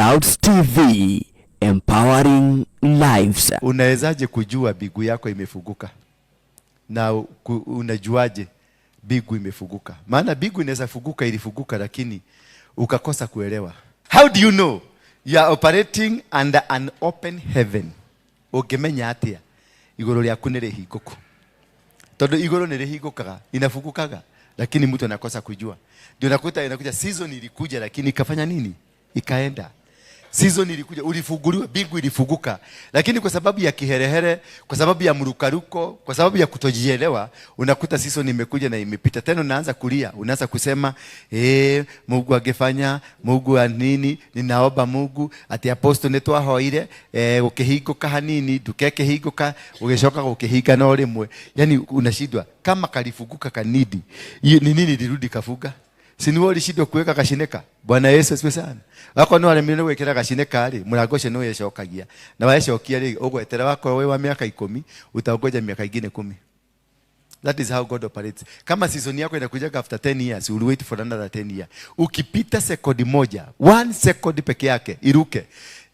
Clouds TV, empowering lives. Unawezaje kujua mbingu yako imefunguka? Na unajuaje mbingu imefunguka? Maana mbingu inaweza funguka, ilifunguka, lakini ukakosa kuelewa. How do you know you are operating under an open heaven? Ũngĩmenya atĩa igũrũ rĩaku nĩ rĩhingũku? Tondũ igũrũ nĩ rĩhingũkaga, inafungukaga, lakini mtu anakosa kujua. Ndio nakuta inakuja season ilikuja, lakini ikafanya nini? Ikaenda. Season ilikuja, ulifunguliwa, mbingu ilifunguka, lakini kwa sababu ya kiherehere, kwa sababu ya mrukaruko, kwa sababu ya kutojielewa, unakuta season imekuja na imepita. Tena unaanza kulia, unaanza kusema, "Mungu angefanya, Mungu wa nini, ninaomba Mungu ati apostle nĩtwahoire gũkĩhingũka hanini, ndũkekĩhingũka, ũgĩcoka gũkĩhinga no rĩmwe." Yani unashindwa kama kalifunguka kanidi, ni nini lirudi kafunga? Si ni wewe ulishindwa kuweka kashineka? Bwana Yesu asifiwe sana. Wako no aremirwo nĩ gwĩkĩra gashineka rĩ, mũrango ũcio nĩ wĩcokagia. Na wacokia rĩ, ũgwetera wakorwo wĩ wa miaka 10, utaongoja miaka ingine 10. That is how God operates. Kama season yako inakuja after 10 years, you will wait for another 10 years. Ukipita second moja, one second peke yake, iruke.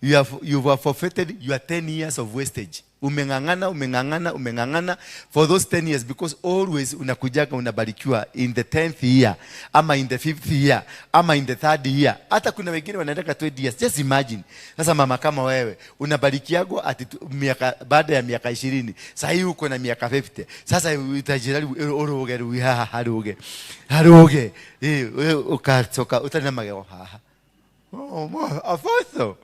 You have forfeited your 10 years of wastage. Umeng'ang'ana, umeng'ang'ana, umeng'ang'ana for those 10 years, because always unakujaga unabarikiwa in the 10th year ama in the 5th year ama in the 3rd year. Hata kuna wengine wanaendaka 20 years. Just imagine. Sasa mama kama wewe unabarikiago ati miaka baada ya miaka 20. Sasa hii uko na miaka 50. Sasa utajirali uruge rui haha haruge. Haruge. Ukatoka utari na magego haha. Oh, afoso.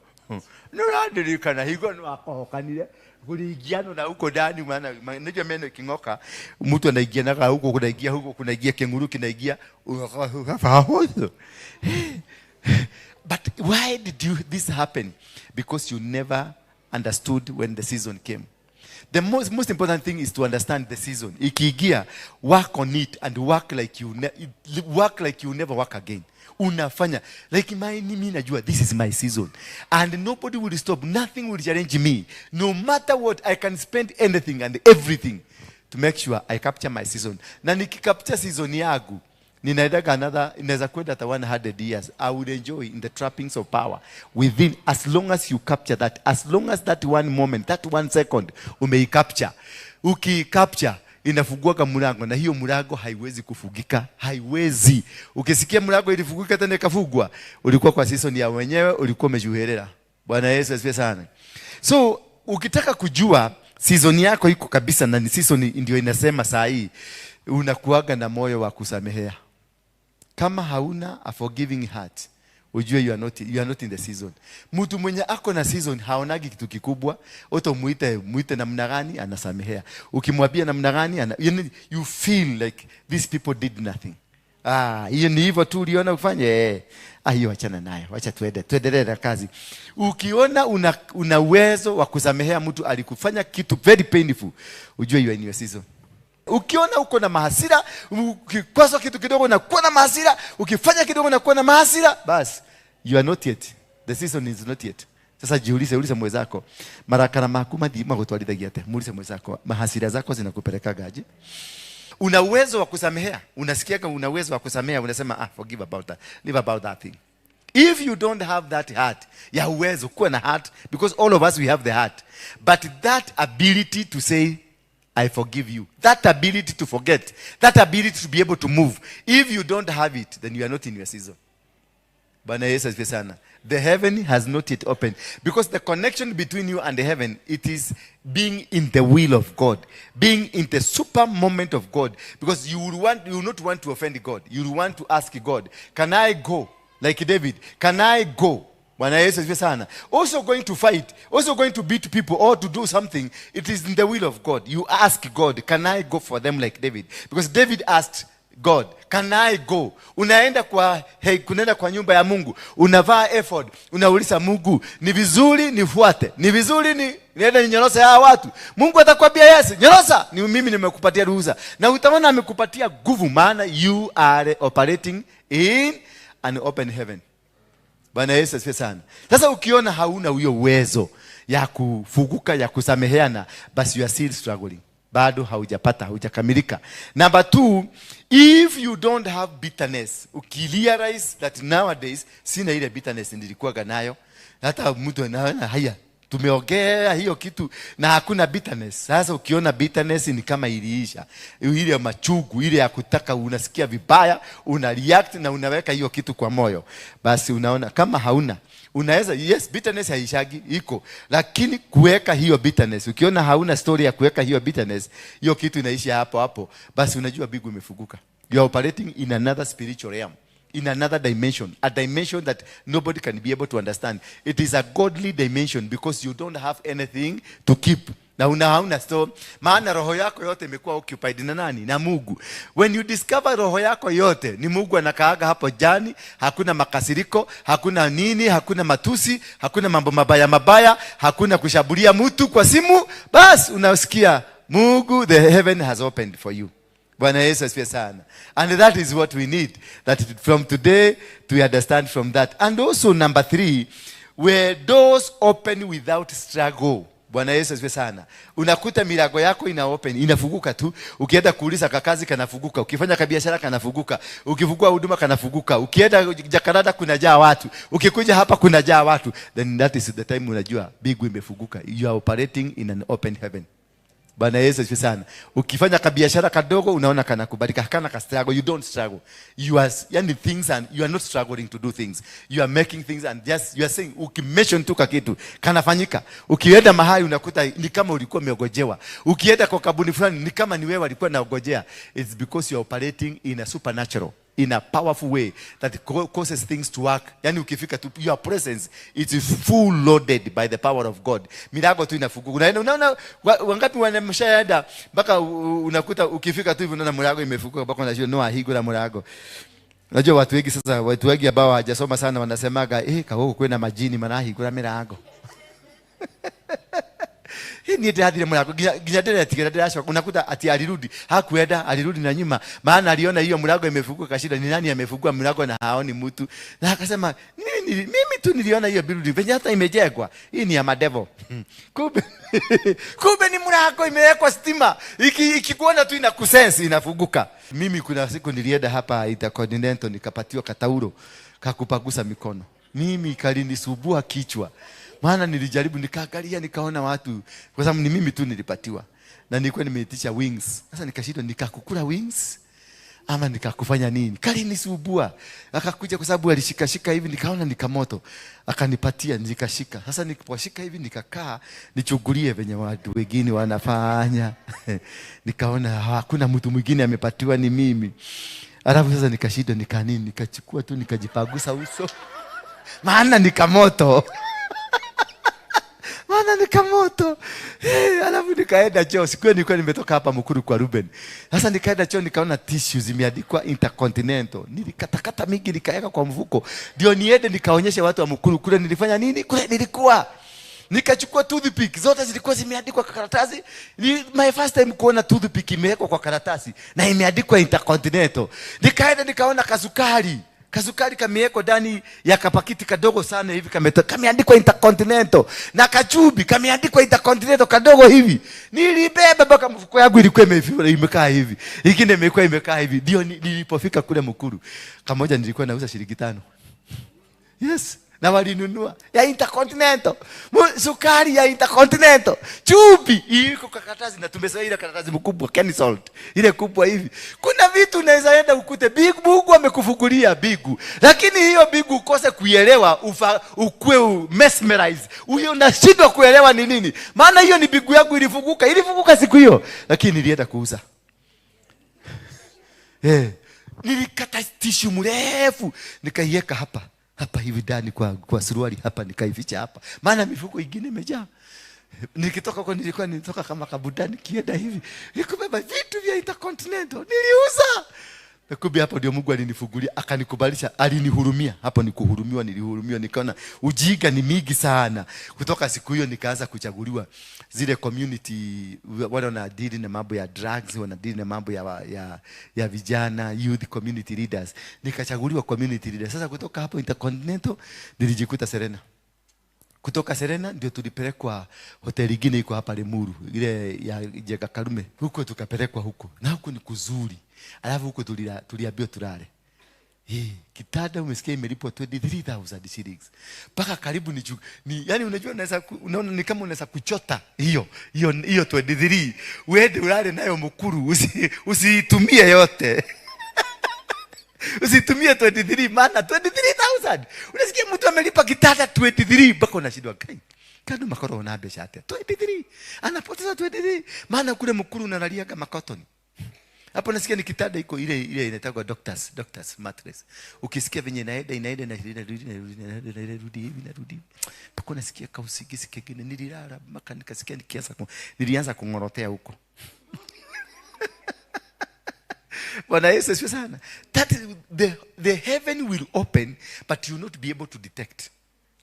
Nũrandirikana hingo nĩwakohokanire kuringiano na huko ndani, maana najua meno iking'oka mtu anaingianaga huko, kunaingia huko, kunaingia king'uru, kinaingia afoso. But why did this happen? Because you never understood when the season came. The most important thing is to understand the season. Ikiingia, work on it and work like you never work again. Unafanya like my mimi najua this is my season and nobody will stop, nothing will challenge me. No matter what, I can spend anything and everything to make sure I capture my season. Na nikicapture season yangu, ninaendaga another, inaweza kwenda hata 100 years. I would enjoy in the trappings of power within, as long as you capture that, as long as that one moment, that one second umeicapture. Ukicapture inafunguaga mlango, na hiyo mlango haiwezi kufungika, haiwezi. Ukisikia mlango ilifungika tena ikafungwa, ulikuwa kwa season ya wenyewe, ulikuwa umejuherera. Bwana Yesu asifiwe sana. So ukitaka kujua season yako iko kabisa na ni season ndio inasema saa hii, unakuaga na moyo wa kusamehea. Kama hauna a forgiving heart, ujue you are not in the season. Mtu mwenye ako na season haonagi kitu kikubwa, utamuite muite namna gani, anasamehea. Ukimwambia namna gani, yani you feel like these people did nothing. Ah, hiyo ni hivyo tu uliona ufanye. Ah, hiyo achana nayo. Wacha tuendelee na kazi. Ukiona una uwezo wa kusamehea mtu alikufanya kitu very painful, ujue you are in your season. Ukiona uko na mahasira, ukikosa kitu kidogo na kuwa na mahasira, ukifanya kidogo na kuwa na mahasira, bas you are not yet. The season is not yet. Sasa jiulize, ulize mwenzako, marakara maku mathi magutwarithagia atia? Muulize mwenzako, mahasira zako zinakupelekaga aje? Una uwezo wa kusamehea, unasikiaga una uwezo wa kusamehea, unasema, "Ah, forgive about that, leave about that thing." If you don't have that heart ya uwezo, kuwa na heart, because all of us, we have the heart, but that ability to say, "I forgive you," that ability to forget, that ability to be able to move, if you don't have it, then you are not in your season. Bwana Yesu asifiwe sana. The heaven has not yet opened. Because the connection between you and the heaven, it is being in the will of God. Being in the super moment of God. Because you will not want to offend God. You will want to ask God, "Can I go?" Like David, "Can I go?" Bwana Yesu asifiwe sana. Also going to fight, also going to beat people or to do something, it is in the will of God. You ask God, "Can I go for them?" like David? Because David asked God, "Can I go?" Unaenda kwa hey, kunaenda kwa nyumba ya Mungu, unavaa ephod, unauliza Mungu, "Ni vizuri nifuate? Ni vizuri ni niende ninyorose hawa watu?" Mungu atakwambia, "Yes, nyorosa. Ni mimi nimekupatia ruhusa." Na utaona amekupatia nguvu, maana you are operating in an open heaven. Bwana Yesu asifiwe sana. Sasa ukiona hauna huyo uwezo ya kufunguka, ya kusameheana, basi you are still struggling. Bado haujapata, haujakamilika. Number two, if you don't have bitterness, ukirealize that nowadays sina ile bitterness nilikuwaga nayo. Hata mtu anaona haya, tumeongea hiyo kitu na hakuna bitterness. Sasa ukiona bitterness ni kama iliisha. Ile machugu, ile ya kutaka, unasikia vibaya, una react na unaweka hiyo kitu kwa moyo. Basi unaona kama hauna, unaweza, yes, bitterness haishagi, iko. Lakini kuweka hiyo bitterness, ukiona hauna story ya kuweka hiyo bitterness, hiyo kitu inaisha hapo hapo. Basi unajua bigu imefunguka. You are operating in another spiritual realm, in another dimension, a dimension that nobody can be able to understand. It is a godly dimension because you don't have anything to keep. Na una hauna store, maana roho yako yote imekuwa occupied na nani? Na Mungu. When you discover roho yako yote ni Mungu anakaaga hapo jani, hakuna makasiriko, hakuna nini, hakuna matusi, hakuna mambo mabaya mabaya, hakuna kushabulia mtu kwa simu, bas unasikia Mungu, the heaven has opened for you. Bwana Yesu asifiwe sana. And that is what we need, that from today to understand from that. And also number 3, where doors open without struggle. Bwana Yesu asifiwe sana. Unakuta milango yako ina open, inafunguka tu. Ukienda kuuliza kakazi kanafunguka, ukifanya kabiashara kanafunguka, ukifungua huduma kanafunguka, ukienda Jakarta kunajaa watu, ukikuja hapa kunajaa watu. Then that is the time unajua mbingu imefunguka. You are operating in an open heaven. Bwana Yesu asifiwe sana. Ukifanya kabiashara kadogo unaona kanakubalika, hakana ka struggle, you don't struggle. You are, yani things and you are not struggling to do things. You are making things and just you are saying, ukimention tu kitu kanafanyika. Ukienda mahali unakuta ni kama ulikuwa umeogojewa. Ukienda kwa kabuni fulani ni kama ni wewe alikuwa anaogojea. It's because you are operating in a supernatural, in a powerful way that causes things to work. Yani ukifika tu, your presence, it is full loaded by the power of God. Milango tu inafunguka. Unaenda, unaona wangapi wameshaenda mpaka unakuta ukifika tu hivi unaona mlango imefunguka mpaka unajua no ahigura mlango. Unajua watu wengi sasa, watu wengi ambao hawajasoma sana wanasemaga, kawo kwena majini manahigura milango. Hii ni ndathire mlango nginya ndĩretigĩra ndĩracoka. Unakuta ati alirudi, hakuenda, alirudi na nyuma, maana aliona hiyo mlango imefunguka, kashinda ni nani amefungua mlango na haoni mtu. Na akasema mimi tu niliona hiyo building venye hata imejengwa, hii ni ya madevo. Kumbe kumbe ni mlango imewekwa stima, ikikuona tu inakusense inafunguka. Mimi kuna siku nilienda hapa Intercontinental nikapatiwa katauro kakupagusa mikono. Mimi kalinisumbua kichwa. Maana nilijaribu nikaangalia nikaona watu, kwa sababu ni mimi tu nilipatiwa. Na nilikuwa nimeitisha wings. Sasa nikashindwa nikakukula wings ama nikakufanya nini? Kalinisumbua. Akakuja kwa sababu alishikashika hivi nikaona nikamoto. Akanipatia nikashika. Sasa niliposhika hivi nikakaa nichungulie venye watu wengine wanafanya. Nikaona hakuna mtu mwingine amepatiwa ni mimi. Alafu sasa nikashindwa nikanini, nikachukua tu nikajipagusa uso. Maana nikamoto. Maana nikamoto. Alafu nikaenda choo. Siku nilikuwa nimetoka hapa Mukuru kwa Ruben. Sasa nikaenda choo nikaona tissues zimeandikwa Intercontinental. Nilikatakata mingi nikaweka kwa mfuko. Ndio niende nikaonyeshe watu wa Mukuru kule nilifanya nini? Kule nilikuwa. Nikachukua toothpick zote zilikuwa zimeandikwa kwa karatasi. Ni my first time kuona toothpick imewekwa kwa karatasi na imeandikwa Intercontinental. Nikaenda nikaona kasukari. Kasukari kamewekwa ndani ya kapakiti kadogo sana hivi kameandikwa Intercontinental. Na kachubi kameandikwa Intercontinental kadogo hivi. Nilibeba mpaka mfuko yangu ilikuwa imekaa hivi. Ingine imekuwa imekaa hivi. Ndio nilipofika kule Mukuru. Kamoja nilikuwa nauza shilingi 5. Yes. Na walinunua ya Intercontinental. Sukari ya Intercontinental. Chupi iko kwa karatasi na tumesema ile karatasi mkubwa Kenny Salt. Ile kubwa hivi. Kuna vitu unaweza enda ukute big Mungu amekufungulia bigu. Lakini hiyo bigu ukose kuielewa, ukue mesmerize. Huyo unashindwa kuelewa ni nini. Maana hiyo ni bigu yangu ilifunguka, ilifunguka siku hiyo. Lakini nilienda kuuza. Nilikata tissue mrefu nikaiweka hapa. Hapa hivi ndani kwa suruali hapa nikaificha hapa. Maana mifuko ingine imejaa. Nikitoka huko nilikuwa nilitoka kama kabuda nikienda hivi. Nikubeba vitu vya Intercontinental. Niliuza. Na kumbe hapo ndio Mungu alinifungulia, akanikubalisha, alinihurumia. Hapo nikuhurumiwa, nilihurumiwa, nikaona ujinga ni mingi sana. Kutoka siku hiyo nikaanza kuchaguliwa zile community wale wanadili na mambo ya drugs, wanadili na mambo ya vijana, youth community leaders. Nikachaguliwa community leader. Sasa kutoka hapo Intercontinental nilijikuta Serena. Kutoka Serena ndio tulipelekwa hoteli nyingine iko hapa Limuru, ile ya Jenga Karume. Huko tukapelekwa huko. Na huko ni kuzuri. Alafu huko tuliambiwa tulale. Hii kitanda umesikia imelipwa 23,000 shillings. Mpaka karibu ni yani unajua unaweza unaona ni kama unaweza kuchota hiyo hiyo hiyo 23 uende ulale nayo Mukuru, usiitumie yote. Usitumie 23 maana 23,000. Unasikia mtu amelipa kitanda 23 mpaka unashindwa kai. Kando makoro una mbeca atia? 23. Anapoteza 23. Maana kule Mukuru unalalia kama cotton. Hapo nasikia ni kitanda iko ile ile inaitwa doctors mattress. Ukisikia venye inaenda inaenda inarudi inarudi inarudi inarudi hivi inarudi. Mpaka nasikia kausingizi kingine nililala mpaka nikasikia nilianza kungorotea huko. Bwana Yesu asifiwe sana. That is the heaven will open but you will not be able to detect.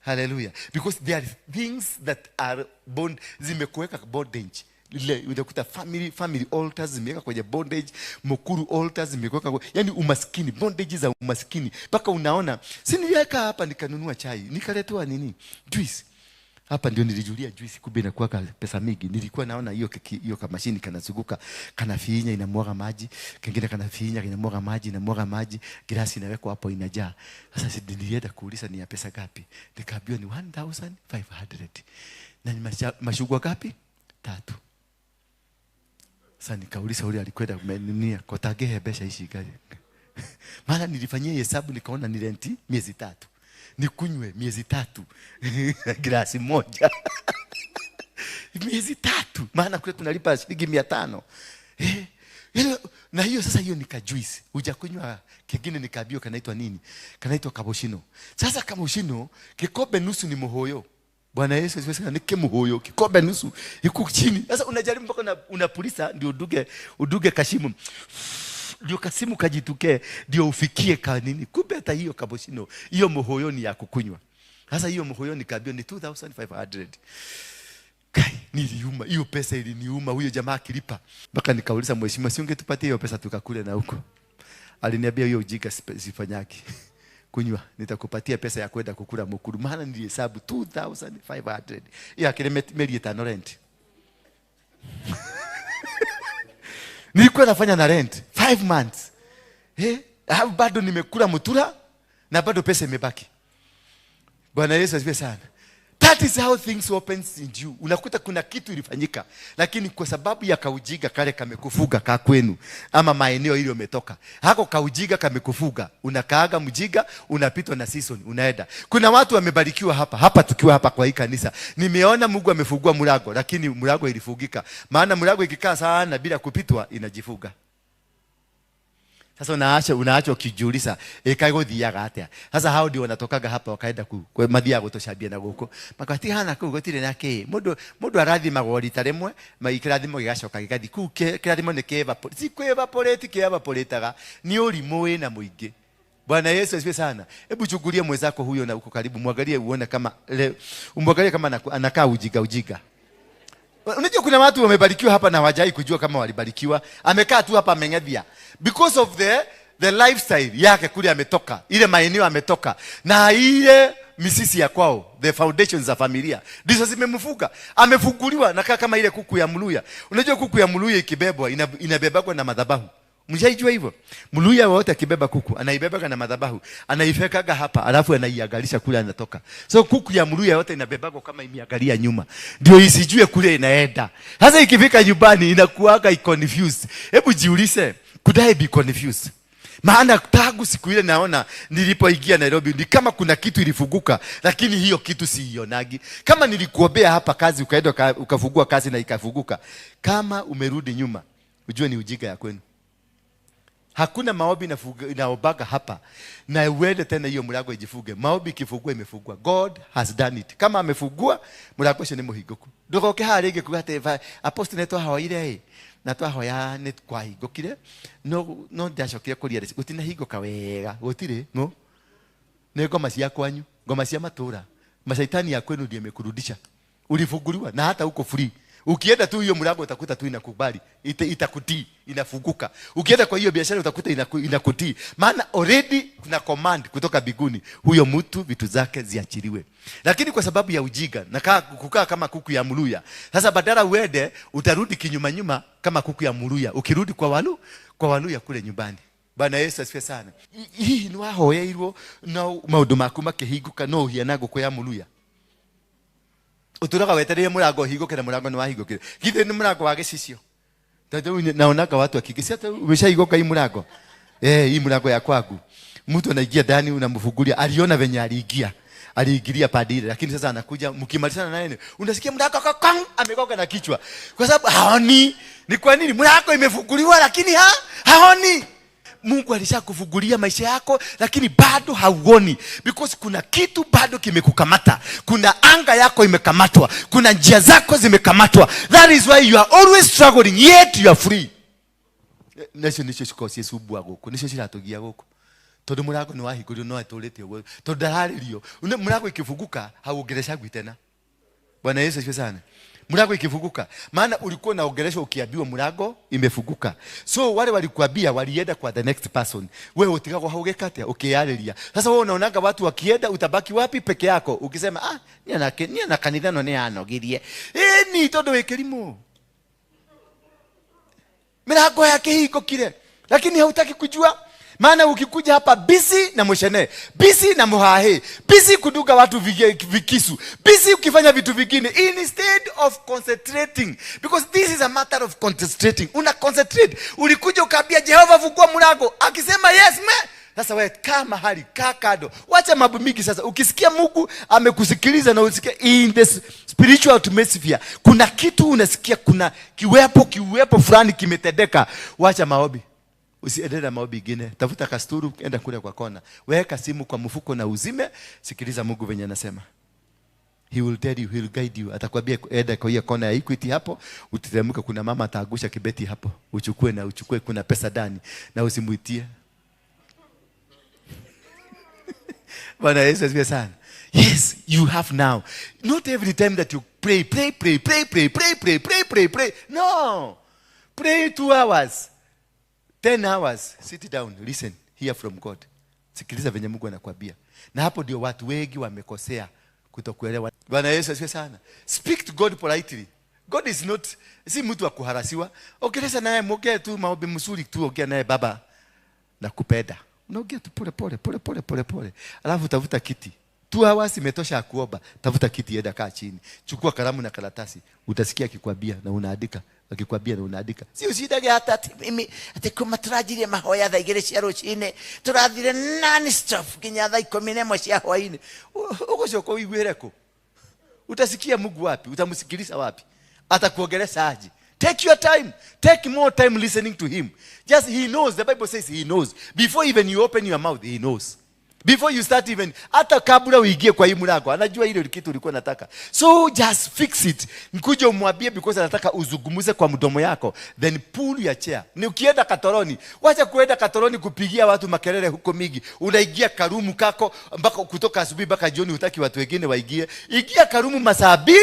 Hallelujah. Because there are things that are bond, zimekuweka bondage. Ile utakuta family altars zimeweka kwenye bondage, Mukuru altars zimeweka kwenye, yani umaskini, bondage za umaskini. Mpaka unaona, si niliweka hapa nikanunua chai, nikaletewa nini? Juice. Hapa ndio nilijulia juice kumbe inakuwa pesa mingi. Nilikuwa naona hiyo keki, hiyo kama mashini kanazunguka, kanafinya inamwaga maji, kingine kanafinya inamwaga maji, inamwaga maji, glasi inawekwa hapo inajaa. Sasa si nilienda kuuliza ni ya pesa ngapi? Nikaambiwa ni 1500. Na ni mashugwa ngapi? 3. Sasa nikauliza yule alikwenda kumnunia, kwa tagehe pesa hizi gari. Maana nilifanyia hesabu nikaona ni renti miezi 3. Nikunywe miezi 3. Glasi moja. Miezi 3. Maana kule tunalipa shilingi 500. Na hiyo sasa hiyo ni kajuice. Hujakunywa kingine nikaambiwa kanaitwa nini? Kanaitwa kabushino. Sasa kabushino kikombe nusu ni muhoyo. Bwana Yesu asifiwe sana. Ni kimuhoyo kikombe nusu iko chini. Sasa unajaribu mpaka unapulisa ndio uduge kashimu. Ndio kasimu kajituke ndio ufikie ka nini. Kumbe hata hiyo kabushino hiyo muhoyo ni ya kukunywa. Sasa hiyo muhoyo nikaambiwa ni 2500. Kai, niliuma hiyo pesa, iliniuma huyo jamaa akilipa. Mpaka nikauliza mheshimiwa, si ungetupatia hiyo pesa tukakule na huko? Aliniambia hiyo ujinga sifanyaki. Kunywa, nitakupatia pesa ya kwenda kukula Mukuru. Maana nilihesabu 2500. Hiyo akile meli 5 rent. Nilikuwa nafanya na rent 5 months. Bado nimekula mutura na bado pesa imebaki. Bwana Yesu asifiwe sana. That is how things opens in you. Unakuta kuna kitu ilifanyika, lakini kwa sababu ya kaujiga kale kamekufuga ka kwenu ama maeneo ile umetoka. Hako kaujiga kamekufuga, unakaaga mjiga, unapitwa na season, unaenda. Kuna watu wamebarikiwa hapa, hapa tukiwa hapa kwa hii kanisa. Nimeona Mungu amefungua mlango, lakini mlango ilifugika. Maana mlango ikikaa sana bila kupitwa inajifuga. Sasa unaacha ukijiuliza, ikaigothiaga atia? Sasa hao ndio wanatokaga hapa wakaenda ku mathiaga gutocambia na guku. Makati hana kuu gutire na ki. Mundu arathimagwo rita rimwe, kirathimo gigacoka gigathi kuu, kirathimo ni ki-evaporate. Si ku-evaporate, ki-evaporataga. Ni urimu wina muingi. Bwana Yesu asifiwe sana. Hebu chungulie mwenzako huyo na uko karibu, muangalie uone kama umwangalie kama anakaa ujiga ujiga. Unajua kuna watu wamebarikiwa hapa na hawajai kujua kama walibarikiwa. Amekaa tu hapa ameng'ethia. Because of the lifestyle yake kule ametoka, ile maeneo ametoka, na ile misisi ya kwao, the foundations za familia, ndizo zimemfuga. Amefunguliwa na kama ile kuku ya Mluya. Unajua kuku ya Mluya ikibebwa inabebagwa na madhabahu. Mshaijua hivyo? Mluya wote akibeba kuku, anaibebaga na madhabahu, anaifekaga hapa, alafu anaiangalisha kule anatoka. So kuku ya Mluya yote inabebagwa kama imeangalia nyuma, ndio isijue kule inaenda. Sasa ikifika nyumbani inakuaga confused. Hebu jiulize, could I be confused? Maana tangu siku ile naona nilipoingia Nairobi ni kama kuna kitu ilifunguka, lakini hiyo kitu siionagi. Kama nilikuombea hapa kazi ukaenda ukafungua kazi na ikafunguka, kama umerudi nyuma, ujue ni ujinga ya kwenu. Hakuna maombi inaobaga hapa na uende tena hiyo mlango ijifunge. Maombi ikifungua imefungua. God has done it. Kama amefungua mlango ucio ni muhinguku. Ndugoke haha ringi kuga ati apostle ne twahoire na twahoya ni kwahingukire, no ndacokire kuria rĩci gutinahinguka wega, gutiri no ni ngoma cia kwanyu, ngoma cia matura, mashaitani ya kwenu ndiye amekurudisha. Ulifunguliwa na hata uko free. Ukienda tu hiyo mlango utakuta tu inakubali, itakutii, inafunguka. Ukienda kwa hiyo biashara utakuta inakutii. Maana already kuna command kutoka mbinguni, huyo mtu vitu zake ziachiliwe. Lakini kwa sababu ya ujiga na kukaa kama kuku ya Mluya, sasa badala uende utarudi kinyuma nyuma kama kuku ya Mluya, ukirudi kwa Waluya kule nyumbani. Bwana Yesu asifiwe sana. Hihi nĩ wahoyeirwo na maũndũ maku makĩhingũka no ũhiana ngũkũ ya mũluya. Ũtũraga wetereire mũrango ũhingũke na mũrango nĩ wahingũkire. Githĩ nĩ mũrango wa gĩcicio? Tondũ naonaga watu akingĩ, hata umeshaigũka hii mũrango. Hii mũrango ya kwangu. Mtu anaingia ndani unamfungulia, aliona venye aliingia. Aliingilia padile, lakini sasa anakuja mkimalizana naye unasikia mlango kakang amegonga na kichwa. Kwa sababu haoni. Ni kwa nini mlango imefunguliwa lakini haoni? Mungu alishakufungulia maisha yako lakini bado hauoni, because kuna kitu bado kimekukamata. Kuna anga yako imekamatwa, kuna njia zako zimekamatwa. That is why you are always struggling, yet you are free. Nacio nicio cikoragwo ciĩcumbua gũkũ, nicio ciratũgia gũkũ. Tondũ mũrango nĩ wahingũrirwo no atũrĩte ũguo, tondũ ndararĩrio. Mũrango ikifunguka hauongeleshagwi tena. Bwana Yesu asifiwe sana. Mlango ikifunguka, maana ulikuwa unaongeleshwa ukiambiwa mlango imefunguka. So wale walikuambia walienda kwa the next person. Wewe utigagwo hau geka atia ukiarĩria. Sasa wewe unaonaga watu wakienda, utabaki wapi peke yako ukisema niĩ na kanitha no nĩ yanogirie. Ni tondũ wĩ kĩrimũ. Milango yake hingũkire, lakini hautaki kujua. Maana ukikuja hapa busy na mushene, busy na muhahe, busy kuduga watu vikisu, busy ukifanya vitu vingine instead of concentrating, because this is a matter of concentrating. Una concentrate. Ulikuja ukaambia Jehova fungua mlango, akisema yes me. Sasa wewe kaa mahali, kaa kando. Wacha mambo mingi sasa. Ukisikia Mungu amekusikiliza na usikie in the spiritual atmosphere, kuna kitu unasikia, kuna kiwepo fulani kimetendeka. Wacha maombi. Usiendelee na maombi ingine. Tafuta kasturu, enda kule kwa kona. Weka simu kwa mfuko na uzime. Sikiliza Mungu venye anasema. He will tell you, he will guide you. Atakwambia enda kwa hiyo kona ya Equity hapo, uteremka, kuna mama ataangusha kibeti hapo. Uchukue na uchukue, kuna pesa ndani na usimuitie. Bwana Yesu asifiwe sana. Yes, you have now. Not every time that you pray, pray, pray, pray, pray, pray, pray, pray, pray, pray. No. Pray 2 hours. 10 hours, sit down, listen, hear from God. Sikiliza venye Mungu anakuambia. Na hapo ndio watu wengi wamekosea kutokuelewa. Bwana Yesu asifiwe sana. Speak to God politely. God is not, si mtu wa kuharasiwa. Ongelesha naye, mwongee tu maombi mzuri tu, ongea naye, baba nakupenda. Unaongea tu pole pole pole pole pole pole. Alafu tafuta kiti. 2 hours imetosha kuomba. Tafuta kiti, enda kaa chini. Chukua kalamu na karatasi. Utasikia akikwambia na unaandika. Akikwambia na unaandika. Si ushindage hata ati mimi ati kuma turajirie mahoya thaa igĩrĩ cia rũcinĩ, tũrathire non stop nginya thaa 11 cia hwainĩ. Ũgũcoka ũiguĩre kũ? Utasikia Mungu wapi? Utamsikiliza wapi? Atakuongelesha aje? Take your time. Take more time listening to him. Just he knows. The Bible says he knows. Before even you open your mouth, he knows. Before you start even, hata kabla uingie kwa hii mlango, anajua ile kitu ulikuwa unataka. So just fix it. Mkuje umwambie because anataka uzungumze kwa mdomo yako. Then pull your chair. Ni ukienda katoroni, wacha kuenda katoroni kupigia watu makelele huko mingi. Unaingia karumu kako mpaka kutoka asubuhi mpaka jioni, hutaki watu wengine waingie. Ingia karumu masaa 2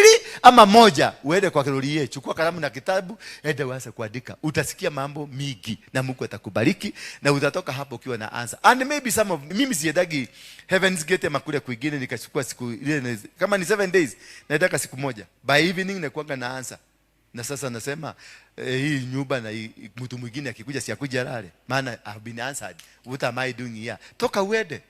ama 1, uende kwa kirorie, chukua kalamu na kitabu, enda uanze kuandika. Utasikia mambo mingi na Mungu atakubariki na utatoka hapo ukiwa na answer. And maybe some of mimi siendagi Heaven's Gate makule kwingine nikachukua siku ile, kama ni 7 days naendaka siku moja. By evening nakuanga na answer. Na sasa nasema hii nyumba na mtu mwingine akikuja si akuja alale, maana I've been answered. What am I doing here? Toka uende.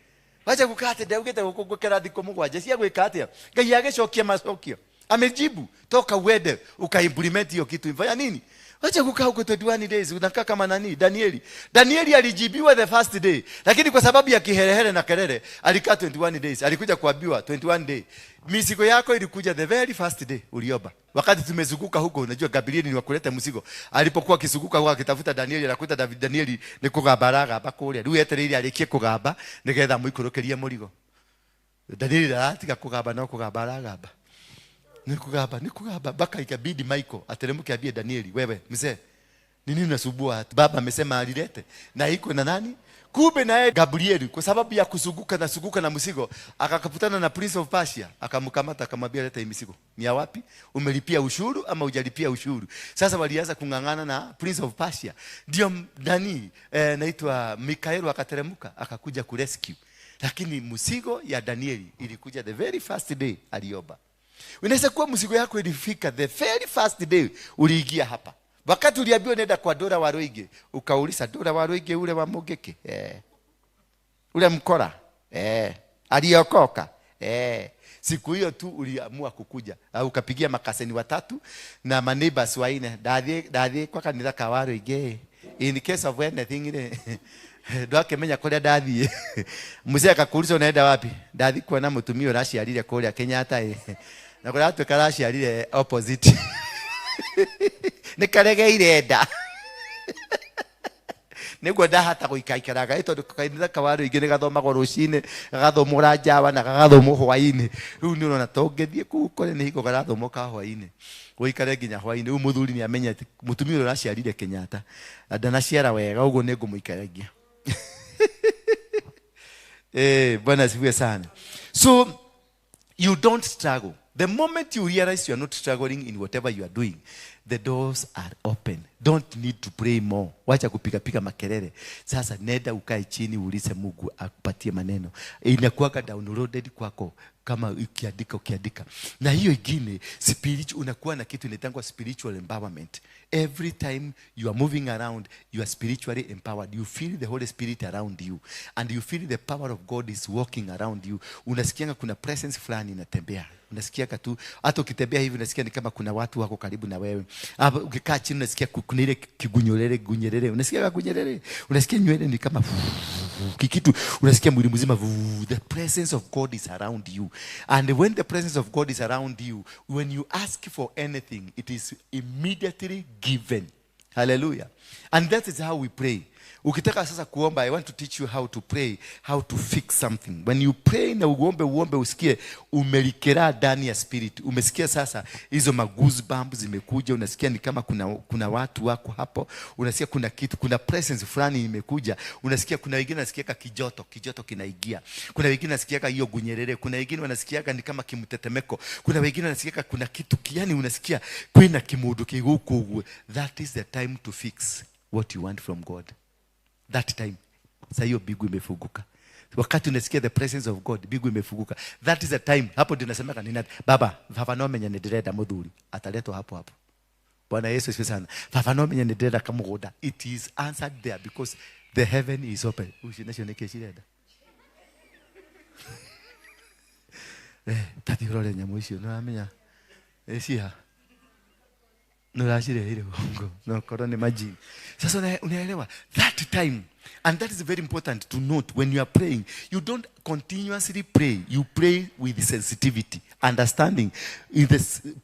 Wacha kukate ndaugete gukera thikũ mũgwanja cia gwĩka atĩa? Ngai agĩcokia macokio. Amejibu. Toka uende ukaimplement hiyo kitu. Fanya nini? Wacha kukaa huko 21 days unakaa kama nani? Danieli. Danieli alijibiwa the first day, lakini kwa sababu ya kiherehere na kelele alikaa 21 days. Alikuja kuambiwa 21 day. Mizigo yako ilikuja the very first day uliomba. Wakati tumezunguka huko, unajua Gabrieli ni wakuleta mzigo. Alipokuwa akizunguka huko akitafuta Danieli, anakuta David Danieli ni kugambaraga hapa kule. Rĩu etereire arĩkie kugamba nigetha muikũrũkĩrie mũrigo. Danieli aratiga kugamba no kugamba aragamba. Ni kugamba mpaka ikabidi Michael ateremke ambie Danieli, wewe mzee, nini unasumbua? Baba amesema alilete. Na iko na nani? Kumbe naye Gabrieli kwa sababu ya kuzunguka na suguka na mzigo akakutana na Prince of Persia, akamkamata akamwambia leta hii mizigo. Ni ya wapi? Umelipia ushuru ama hujalipia ushuru? Sasa walianza kung'ang'ana na Prince of Persia. Ndio nani naitwa Mikael akateremka akakuja kurescue. Lakini mzigo ya Danieli ilikuja the very first day aliomba. Unaweza kuwa mzigo yako ilifika the very first day uliingia hapa. Wakati uliambiwa nenda kwa Dora Waruinge, ukauliza Dora Waruinge ule wa Mungiki? Ule mkora? Aliokoka? Siku hiyo tu uliamua kukuja. Ukapigia makaseni watatu na maneighbors waine. Ndathie kwa kanitha ka Waruinge. In case of anything ile. Ndwakimenya kuria ndathie. Mzee akakuuliza unaenda wapi? Ndathi kuona mutumia uraciarire kuria Kenyatta. Na kuria atuika araciarire opposite. Nikaregeire nda. Niguo ndahata guikaikaraga tondu kanitha ka Waruinge nĩgathomagwo rũcinĩ, gagathomwo ranjawa na gagathomwo hwainĩ. Rĩu nĩ ũrona to ũngĩthiĩ kũu ũkore nĩ hingo garathomwo ka hwainĩ, ũikare nginya hwainĩ. Rĩu mũthuri nĩ amenya atĩ mũtumia ũrĩa ũraciarire Kenyatta ndanaciara wega, ũguo nĩ ngũmũikaragia. Bwana asifiwe sana. So you don't struggle. The moment you realize you are not struggling in whatever you are doing, the doors are open. Don't need to pray more. Wacha kupiga piga makelele. Sasa nenda ukae chini uulize Mungu akupatie maneno. Inakuwa downloaded kwako kama ukiandika. Na hiyo ingine spiritual, unakuwa na kitu inaitwa spiritual empowerment. Every time you are moving around, you are spiritually empowered. You feel the Holy Spirit around you and you feel the power of God is walking around you. Unasikianga kuna presence fulani inatembea. Unasikia tu hata ukitembea hivi unasikia ni kama kuna watu wako karibu na wewe. Hapo ukikaa chini unasikia kuna ile kigunyolele gunyelele. Unasikia gunyelele. Unasikia nywele ni kama kikitu, unasikia mwili mzima. The presence of God is around you. And when the presence of God is around you, when you ask for anything, it is immediately given. Hallelujah. And that is how we pray. Ukitaka sasa kuomba, I want to teach you how to pray, how to fix something. When you pray na uombe uombe usikie umelikera ndani ya spirit. Umesikia sasa hizo goosebumps zimekuja, unasikia ni kama kuna watu wako hapo, unasikia kuna kitu, kuna presence fulani imekuja, unasikia kuna wengine wanasikia kijoto kinaingia. Kuna wengine wanasikia hiyo gunyerere, kuna wengine wanasikia ni kama kimtetemeko, kuna wengine wanasikia kuna kitu yani unasikia kuna kimudu kiguku. That is the time to fix what you want from God. That time, sasa hiyo bigu imefunguka. Wakati unasikia the presence of God, bigu imefunguka. That is the time. Hapo ndio nasema nina baba, baba no menya ndirenda muthuri, ataletwa hapo hapo. Bwana Yesu asifiwe sana. Baba no menya ndirenda kamugunda. It is answered there because the heaven is open. Ushi nacio niki cirenda. Tathi urore nyamu icio no amenya. Cia. No rashire bongo. No korone majini. Sasa unaelewa that time. And that is very important to note when you are praying. You don't continuously pray. You pray with sensitivity, understanding, in the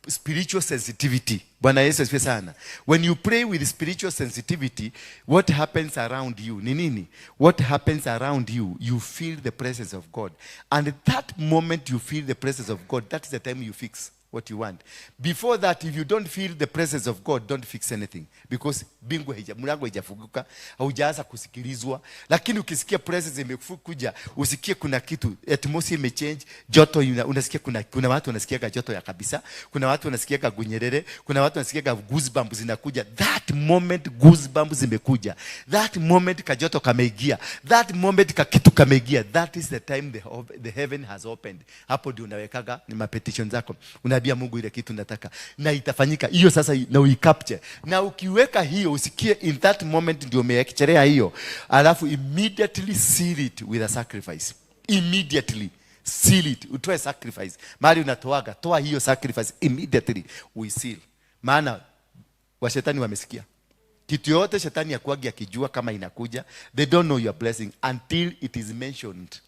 spiritual sensitivity. Bwana Yesu asifiwe sana. When you pray with spiritual sensitivity, what happens around you? Ni nini? What happens around you? You feel the presence of God. And at that moment you feel the presence of God, that is the time you fix what you want. Before that, if you don't feel the presence of God, don't fix anything. Because bingu mlango haijafunguka, haujaanza kusikilizwa. Lakini ukisikia presence imekuja, usikie kuna kitu, atmosphere imechange, joto unasikia kuna watu wanasikia joto ya kabisa, kuna watu wanasikia gunyerere, kuna watu wanasikia goosebumps zinakuja. That moment goosebumps zimekuja. That moment kajoto kameingia. That moment kakitu kameingia. That is the time the heaven has opened. Hapo ndio unawekaga ni mapetition zako. Unaambia Mungu ile kitu nataka na itafanyika hiyo sasa, na uicapture. Na ukiweka hiyo usikie in that moment ndio umeekelea hiyo, alafu immediately seal it with a sacrifice. Immediately seal it, utoe sacrifice mahali unatoaga, toa hiyo sacrifice immediately, we seal. Maana washetani wamesikia kitu yote, shetani yakuagi akijua kama inakuja. They don't know your blessing until it is mentioned.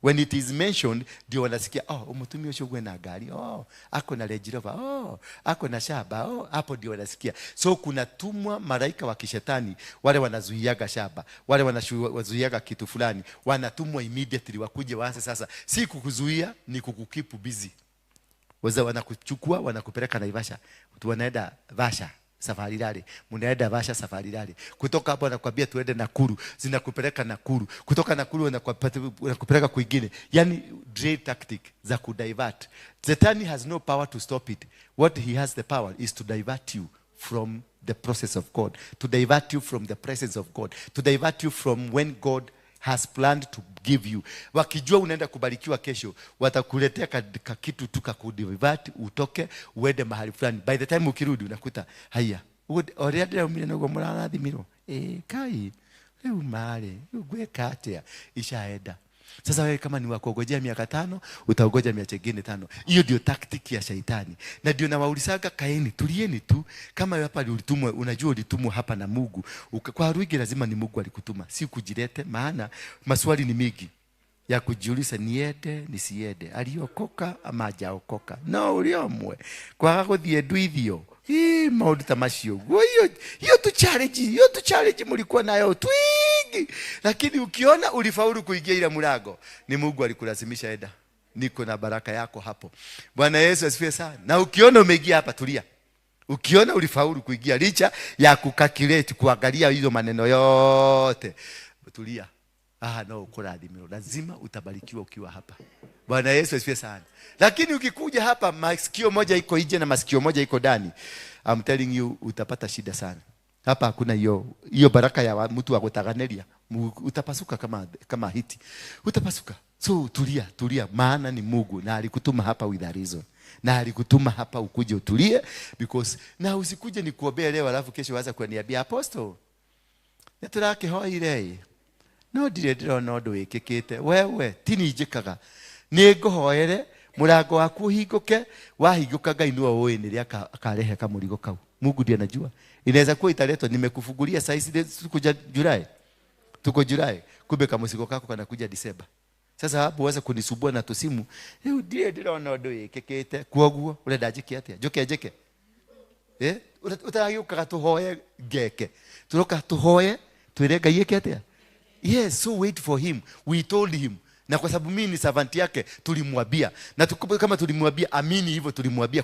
When it is mentioned, ndio wanasikia, oh, umutumia ucio na gari, oh, ako na Range Rover, oh, ako na shaba, oh, hapo ndio wanasikia. So kuna tumwa malaika wa kishetani, wale wanazuiaga shaba, wale wanazuiaga kitu fulani, wanatumwa immediately wakuje waanze sasa. Si kukuzuia, ni kukukeep busy. Waza wanakuchukua, wanakupeleka Naivasha, wanaenda Vasha safari rally, mnaenda Vasha safari rally. Kutoka hapo anakuambia tuende Nakuru, zinakupeleka Nakuru. Kutoka Nakuru wanakupeleka kwingine. Yani drill tactic za kudivert. Shetani has no power to stop it. What he has the power is to divert you from the process of God, to divert you from the presence of God, to divert you from when God has planned to give you. Wakijua unaenda kubarikiwa kesho, watakuletea kitu tu kakudivert utoke uende mahali fulani. By the time ukirudi unakuta haya, Ũguo o rĩrĩa ndĩraumire noguo mũrarathimirwo. Ĩĩ kai rĩu marĩ rĩu ngwĩka atĩa? Ishaenda. Sasa wewe kama ni wa kuongojea miaka 5, utaongoja miaka ingine 5. Hiyo ndio tactic ya shaitani. Na ndio nawaulizaga, kaeni, tulieni tu. Kama hapa ulitumwa, unajua ulitumwa hapa na Mungu. Kwa ruigi lazima ni Mungu alikutuma, si kujilete, maana maswali ni mingi ya kujiuliza, niende nisiende, aliokoka ama hajaokoka, no uliomwe kwaga guthie nduithio. Hii maundu ta macio guo, hiyo tu challenge, hiyo tu challenge mulikuwa nayo twingi, lakini ukiona ulifaulu kuingia ile mlango, ni Mungu alikulazimisha enda. Niko na baraka yako hapo. Bwana Yesu asifiwe sana. Na ukiona umeingia hapa, tulia. Ukiona ulifaulu kuingia licha ya kukalculate, kuangalia hizo maneno yote, tulia. No, ukurathimwo. Lazima utabarikiwa ukiwa hapa. Bwana Yesu asifiwe sana. Lakini ukikuja hapa masikio moja iko nje na masikio moja iko ndani, I'm telling you utapata shida sana. Hapa hakuna hiyo baraka ya mtu wa kutaganeria. Utapasuka kama hiti. Utapasuka. So tulia, tulia, maana ni Mungu na alikutuma hapa with a reason. Na alikutuma hapa ukuje utulie, because na usikuje nikuombee leo alafu kesho waanza kuniambia apostle, nĩtũrakĩhoire. No ndirĩ ndĩrona ũndũ wĩkĩkĩte. Wewe ti niĩ njĩkaga, nĩ ngũhoere mũrango waku ũhingũke. Wahingũka Ngai nĩwe ũĩ nĩrĩa akarehe kamũrigo kau. Mungu ndiye anajua. Inaweza kuwa italetwa, nimekufungulia saa hizi, tuko Julai, tuko Julai, kumbe kamũcigo kako kanakuja Disemba. Sasa hapo uweze kunisumbua na tusimu, rĩu ndirĩ ndĩrona ũndũ wĩkĩkĩte, kwoguo ũrenda njĩke atĩa? Njũke njĩke? Ũtaragĩũkaga tũhoye ngeke, tũroka tũhoye twĩre Ngai ĩke atĩa? Yes, so wait for him. We told him. Na kwa sababu mimi ni servant yake, tulimwambia. Na kama tulimwambia, amini hivyo tulimwambia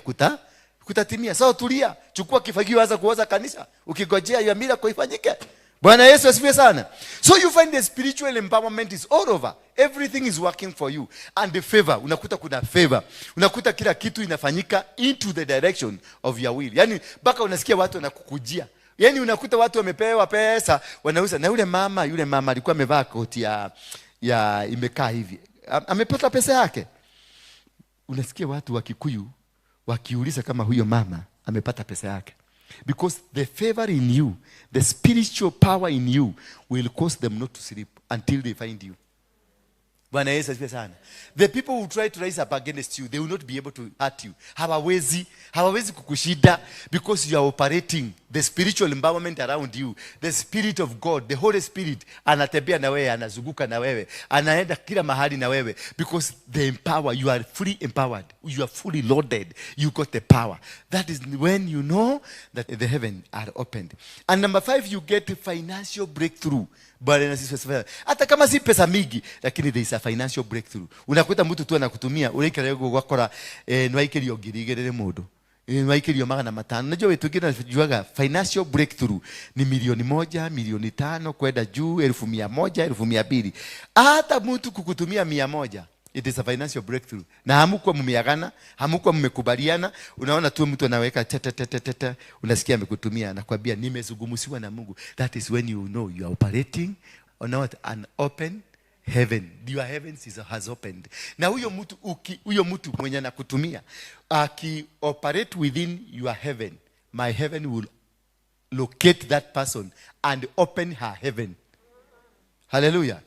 kutatimia. So tulia, chukua kifagio, anza kuoza kanisa, ukigojea hiyo miracle ifanyike. Bwana Yesu asifiwe sana. So you find the spiritual empowerment is all over. Everything is working for you. And the favor, unakuta kuna favor. Unakuta kila kitu inafanyika into the direction of your will. Yani mpaka unasikia watu wanakukujia. Yani unakuta watu wamepewa pesa, wanauza. Na yule mama alikuwa amevaa koti ya imekaa hivi. Amepata pesa yake. Unasikia watu wa Kikuyu wakiuliza kama huyo mama amepata pesa yake. Because the favor in you, the spiritual power in you will cause them not to sleep until they find you. Bwana Yesu asifiwe sana. The people who try to rise up against you, they will not be able to hurt you. Hawawezi kukushida, because you are operating the spiritual empowerment around you. The Spirit of God, the Holy Spirit, anatembea na wewe, anazunguka na wewe, anaenda kila mahali na wewe, because the empower, you are fully empowered, you are fully loaded, you got the power. That is when you know that the heaven are opened. And number 5, you get financial breakthrough. Bwana asifiwe sana. Hata kama si pesa mingi, lakini there is a financial breakthrough. Unakuta mtu tu anakutumia, unaikara yugo gwakora, nwaikerio ngiri igĩrĩ mũndũ. Nwaikerio magana matano. Unajua wetu wengine wanajuaga financial breakthrough ni milioni 1, milioni 5 kwenda juu, 100,000, 200,000. Hata mtu kukutumia 100, it is a financial breakthrough. Na hamkuwa mmeagana, hamkuwa mmekubaliana, unaona tu mtu anaweka tete tete tete, unasikia amekutumia, anakuambia nimezungumziwa na Mungu. That is when you know you are operating on what? An open heaven. Your heavens has opened. Na huyo mtu mwenye anakutumia aki operate within your heaven, my heaven will locate that person and open her heaven. Hallelujah.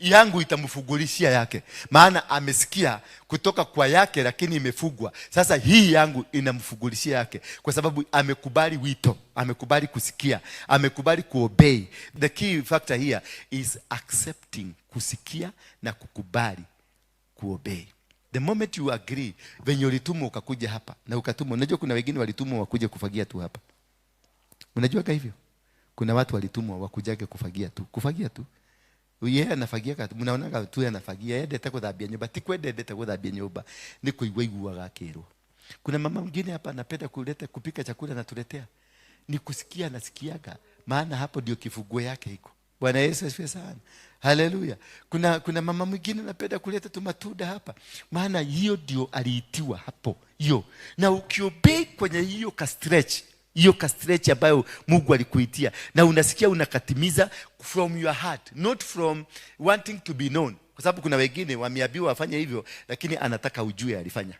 Yangu itamfungulishia yake, maana amesikia kutoka kwa yake lakini imefungwa. Sasa hii yangu inamfungulishia yake kwa sababu amekubali wito, amekubali kusikia, amekubali kuobey. The key factor here is accepting, kusikia na kukubali kuobey. The moment you agree, venye ulitumwa ukakuja hapa na ukatumwa. Unajua kuna wengine walitumwa wakuje kufagia tu hapa. Unajua hivyo? Kuna watu walitumwa wakujage kufagia tu, kufagia tu. Yeye anafagia kati, mnaonaga tu anafagia, yeye ndete kuthambia nyumba, ti kwenda ndete kuthambia nyumba, ni kuigua iguaga akirwo. Kuna mama mwingine hapa anapenda kuleta kupika chakula na tuletea. Ni kusikia anasikiaga, maana hapo ndio kifunguo yake iko. Bwana Yesu asifiwe sana. Haleluya. Kuna mama mwingine anapenda kuleta tu matunda hapa, maana hiyo ndio aliitiwa hapo. Hiyo. Na ukiobey kwenye hiyo ka stretch, hiyo ka stretch ambayo Mungu alikuitia, na unasikia unakatimiza from your heart, not from wanting to be known. Kwa sababu kuna wengine wameambiwa wafanye hivyo lakini anataka ujue alifanya.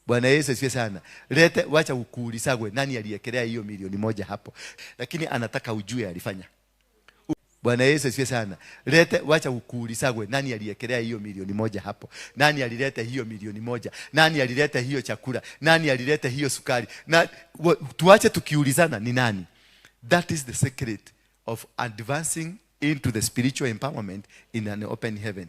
Bwana Yesu asifiwe sana. Lete, wacha ukuulisagwe nani aliekelea hiyo 1,000,000 hapo, lakini anataka ujue alifanya. Bwana Yesu asifiwe sana. Lete, wacha ukuulisagwe nani aliekelea hiyo 1,000,000 hapo, nani alileta hiyo 1,000,000, nani alileta hiyo chakula, nani alileta hiyo sukari. Na tuache tukiulizana ni nani. That is the secret of advancing into the spiritual empowerment in an open heaven.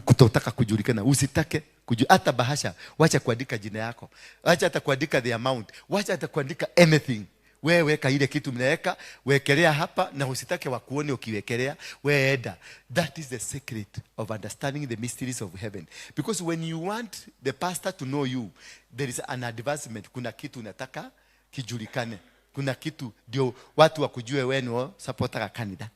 Kutotaka kujulikana, usitake hata bahasha, wacha kuandika jina yako, wacha hata kuandika the amount, wacha hata kuandika anything. Wewe weka ile kitu mnaweka, wekelea hapa na usitake wakuone ukiwekelea, wewe enda. That is the secret of understanding the mysteries of heaven. Because when you want the pastor to know you, there is an advancement. Kuna kitu unataka kijulikane. Kuna kitu ndio watu wakujue wewe ni supporter kanisa.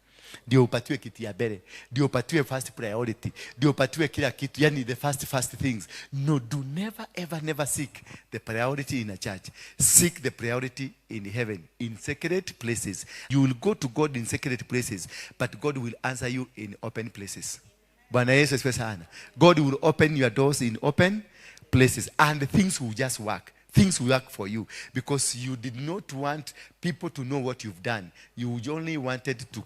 Ndio upatiwe kiti ya mbele, ndio upatiwe first priority, ndio upatiwe kila kitu, yani the first things. No, do never ever never seek the priority in a church. Seek the priority in heaven, in secret places. You will go to God in secret places, but God will answer you in open places. Bwana Yesu asifiwe sana. God will open your doors in open places, and things will just work. Things will work for you because you did not want people to know what you've done. You only wanted to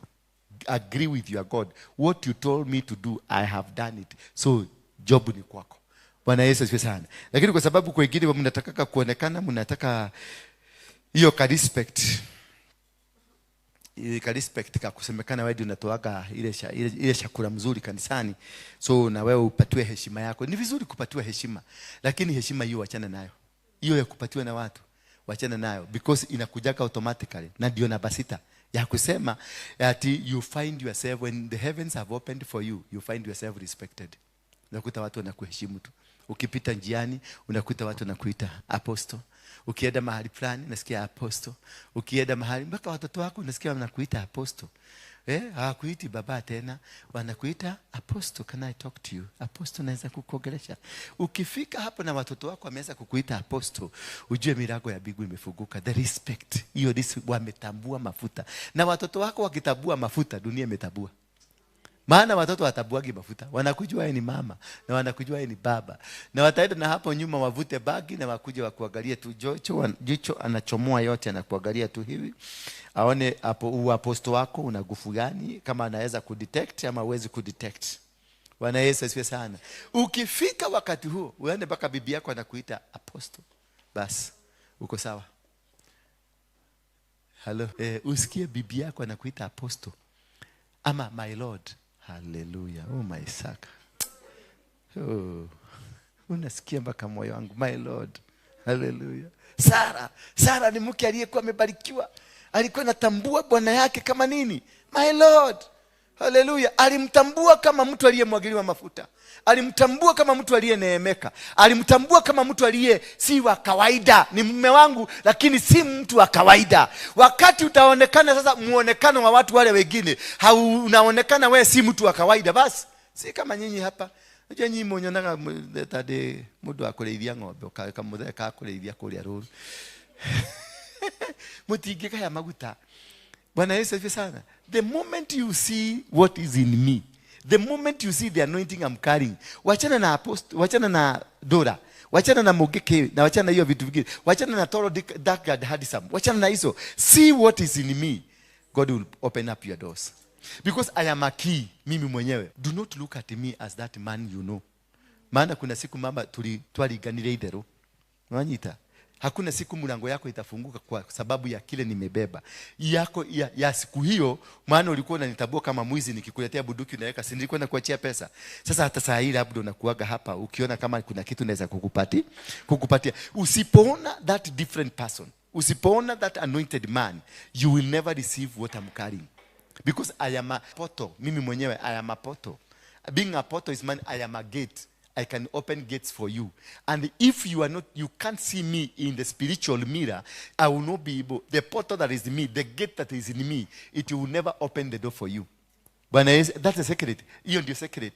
agree with your God. What you told me to do, I have done it. So job ni kwako. Bwana Yesu asifiwe sana. Lakini kwa sababu kwa wengine mnataka kuonekana, mnataka hiyo ka respect. Ile ka respect ka kusemekana wewe ndio unatoaga ile chakula mzuri kanisani. So na wewe upatiwe heshima yako. Ni vizuri kupatiwa heshima, lakini heshima hiyo achana nayo. Hiyo ya kupatiwa na watu wachana nayo, because inakujaga automatically. Na ndio namba 6 ya kusema ati you find yourself when the heavens have opened for you, you find yourself respected. Unakuta watu wanakuheshimu tu. Ukipita njiani unakuta watu wanakuita apostle. Ukienda mahali fulani unasikia apostle. Ukienda mahali mpaka watoto wako unasikia wanakuita apostle. Hawakuiti baba tena, wanakuita apostle. Can I talk to you? Apostle, naweza kukuongelesha. Ukifika hapo na watoto wako wameanza kukuita apostle, ujue milango ya mbingu imefunguka. The respect hiyo, wametambua mafuta. Na watoto wako wakitambua mafuta, dunia imetambua. Maana watoto watabuagi mafuta, wanakujua yeye ni mama na wanakujua yeye ni baba. Na wataenda na hapo nyuma wavute bagi na wakuje wakuangalie tu jicho anachomoa yote, anakuangalia tu hivi. Aone hapo uaposto wako una nguvu gani, kama anaweza kudetect ama hawezi kudetect. Bwana Yesu asifiwe sana. Ukifika wakati huo, uende mpaka bibi yako anakuita apostle, basi uko sawa. Hello. Usikie bibi yako anakuita apostle ama my lord. Hallelujah. Oh my saka. Oh. Unasikia mpaka moyo wangu, my Lord. Hallelujah. Sara ni mke aliyekuwa amebarikiwa. Alikuwa anatambua bwana yake kama nini? My Lord. Hallelujah. Alimtambua kama mtu aliyemwagiliwa mafuta. Alimtambua kama mtu aliyeneemeka. Alimtambua kama mtu aliye si wa kawaida. Ni mume wangu lakini si mtu wa kawaida. Wakati utaonekana sasa muonekano wa watu wale wengine, unaonekana wewe si mtu wa kawaida, basi si kama nyinyi hapa. Unajua nyinyi mnyonaga tade mtu akureithia ng'ombe ukamutheka akureithia kuria ruru. Mutingikaya maguta. Bwana Yesu asifiwe sana. The moment you see what is in me, the moment you see the anointing I'm carrying, wachana na apostle, wachana na Dora, wachana na Mogeke, na wachana na hiyo vitu vingine, wachana na Toro Dark and Handsome, wachana na hizo. See what is in me. God will open up your doors. Because I am a key, mimi mwenyewe. Do not look at me as that man you know. Maana kuna siku mama twaliganire itherũ. Unanyita? Hakuna siku mlango yako itafunguka kwa sababu ya kile nimebeba. Yako ya siku hiyo, maana ulikuwa unanitambua kama mwizi, nikikuletea bunduki unaweka, si nilikuwa nakuachia pesa. Sasa hata saa hii labda unakuaga hapa ukiona kama kuna kitu naweza kukupatia. Usipoona that different person, usipoona that anointed man, you will never receive what I'm carrying. Because I am a portal. Mimi mwenyewe I am a portal. Being a portal is man, I am a gate. I can open gates for you. And if you are not, you can't see me in the spiritual mirror, I will not be able, the portal that is in me, the gate that is in me, it will never open the door for you. Bwana Yesu, that's a secret. Hiyo ndio secret.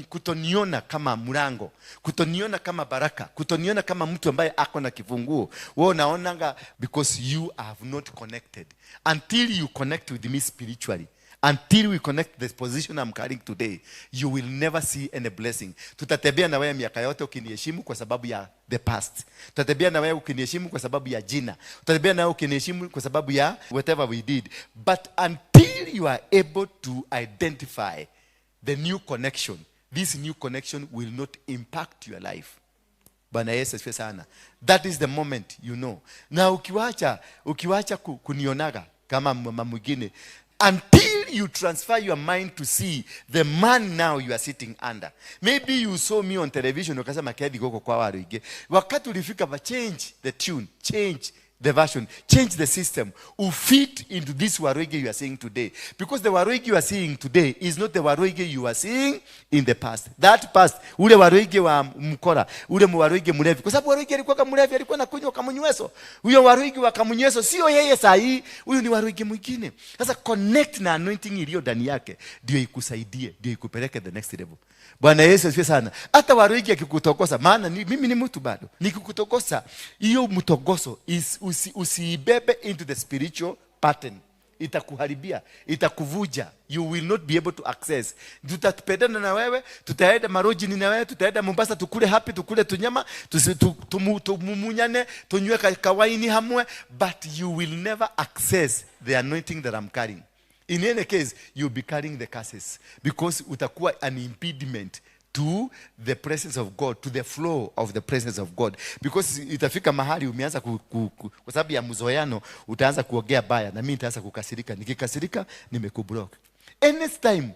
Kutoniona kama mlango, kutoniona kama baraka, kutoniona kama mtu ambaye ako na kifunguo. Wewe unaonanga because you have not connected. Until you connect with me spiritually. Until we connect this position I'm carrying today, you will never see any blessing. Tutatembea na wewe miaka yote ukiniheshimu kwa sababu ya the past. Tutatembea na wewe ukiniheshimu kwa sababu ya jina. Tutatembea na wewe ukiniheshimu kwa sababu ya whatever we did. But until you are able to identify the new connection, this new connection will not impact your life. Bwana Yesu asifiwe sana. That is the moment you know. Na ukiwacha kunionaga kama mama mwingine, until you transfer your mind to see the man now you are sitting under. Maybe you saw me on television ukasema Kethi goko kwa Waruinge. Wakati ulifika pa change the tune, change the version, change the system, fit into this Waruinge you are seeing today. Because the Waruinge you are seeing today is not the Waruinge you are seeing in the past. That past, ule Waruinge wa mkora, ule Waruinge mlevi. Kwa sababu Waruinge alikuwa kama mlevi, alikuwa anakunywa kamunyweso. Huyo Waruinge wa kamunyweso sio yeye sahi, huyu ni Waruinge mwingine. Sasa connect na anointing iliyo ndani yake ndio ikusaidie, ndio ikupeleke the next level. Bwana Yesu asifiwe sana. Hata Waruinge akikutokosa, maana mimi ni mtu bado. Nikikutokosa, hiyo mtogoso usiibebe into the spiritual pattern. Itakuharibia, itakuvuja. You will not be able to access. Tutapendana na wewe, tutaenda marojini na wewe, tutaenda Mombasa tukule happy, tukule tunyama, tumumunyane, tunywe kawaini hamwe, but you will never access the anointing that I'm carrying. In any case, you'll be carrying the curses because utakuwa an impediment to the presence of God, to the flow of the presence of God. Because itafika mahali umeanza kwa sababu ya mzoeano utaanza kuongea baya na mimi nitaanza kukasirika. Nikikasirika nimekublock. Anytime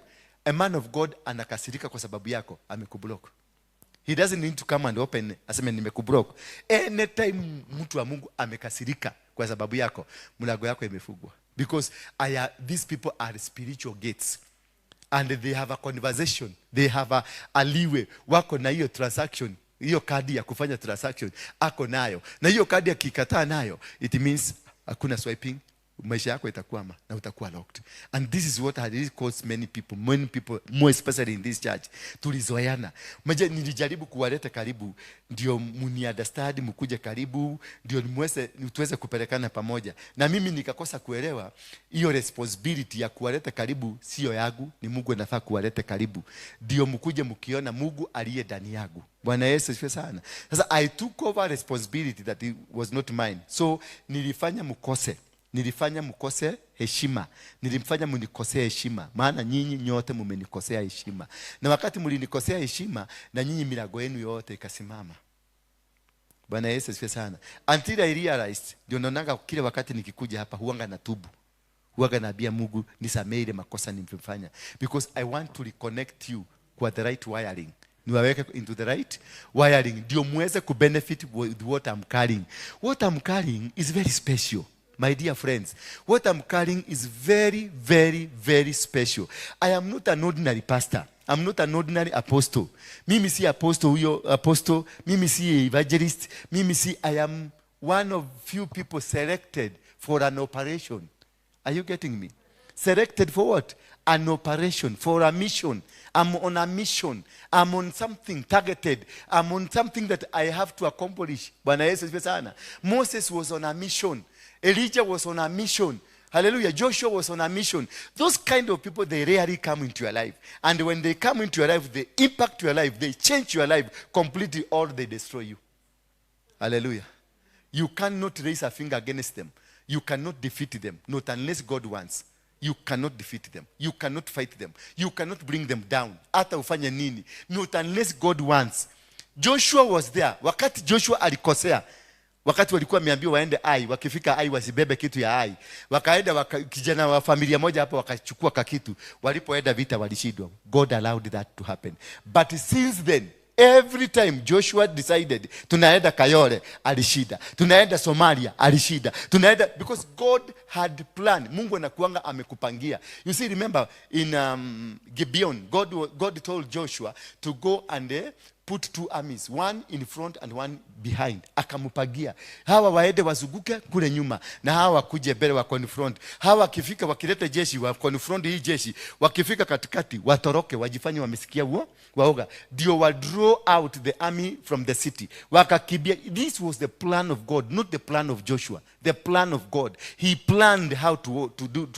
a man of God anakasirika kwa sababu yako, amekublock. He doesn't need to come and open aseme nimekublock. Anytime mtu wa Mungu amekasirika kwa sababu yako, mlango yako imefungwa. Because these people are spiritual gates. And they have a conversation. They have a leeway. Wako na hiyo transaction. Hiyo kadi ya kufanya transaction. Ako nayo. Na hiyo kadi akikataa nayo, it means hakuna swiping. Maisha yako itakwama na utakuwa locked. And this is what has caused many people, more especially in this church. Tulizoeana. Mje nilijaribu kuwaleta karibu, ndio mni understand, mkuje karibu, ndio tuweze kupelekana pamoja. Na mimi nikakosa kuelewa hiyo responsibility ya kuwaleta karibu sio yangu, ni Mungu anafaa kuwaleta karibu. Ndio mkuje mkiona Mungu aliye ndani yangu. Bwana Yesu asifiwe sana. Sasa I took over responsibility that it was not mine. So nilifanya mkose. Nilifanya mkose heshima. Nilimfanya mnikosee heshima. Maana nyinyi nyote mmenikosea heshima. Na wakati mlinikosea heshima, na nyinyi milango yenu yote ikasimama. Bwana Yesu asifiwe sana. Until I realized, ndio naonanga kile wakati nikikuja hapa huanga natubu. Huanga naambia Mungu nisamehe ile makosa nimefanya. Because I want to reconnect you kwa the right wiring. Niwaweke into the right wiring. Ndio muweze kubenefit with what I'm carrying. What I'm carrying is very special. My dear friends, what I'm carrying is very, very, very special. I am not an ordinary pastor. I'm not an ordinary apostle. Mimi si apostle, huyo apostle. Mimi si evangelist. Mimi si, I am one of few people selected for an operation. Are you getting me? Selected for what? An operation, for a mission. I'm on a mission. I'm on something targeted. I'm on something that I have to accomplish. Bwana Yesu asifiwe sana. Moses was on a mission. Elijah was on a mission. Hallelujah. Joshua was on a mission. Those kind of people, they rarely come into your life. And when they come into your life, they impact your life. They change your life completely, or they destroy you. Hallelujah. You cannot raise a finger against them. You cannot defeat them. Not unless God wants. You cannot defeat them. You cannot fight them. You cannot bring them down. Hata ufanye nini. Not unless God wants. Joshua was there. Wakati Joshua alikosea, wakati walikuwa wameambiwa waende Ai, wakifika Ai wasibebe kitu ya Ai. Wakaenda kijana wa familia moja hapo wakachukua kakitu. Walipoenda vita walishindwa. God allowed that to happen. But since then, every time Joshua decided tunaenda Kayole, alishinda. Tunaenda Somalia, alishinda. Tunaenda, because God had planned. Mungu anakuanga amekupangia. You see, remember in Gibeon, God told Joshua to go and put two armies, one in front and one behind. Akamupagia hawa waende wazunguke kule nyuma na hawa wakuje mbele wa confront. Hawa wakifika wakileta jeshi wa confront hii jeshi, wakifika katikati watoroke, wajifanye wamesikia huo waoga, ndio wa draw out the army from the city. Wakakimbia. This was the plan of God, not the plan of Joshua. The plan of God. He planned how to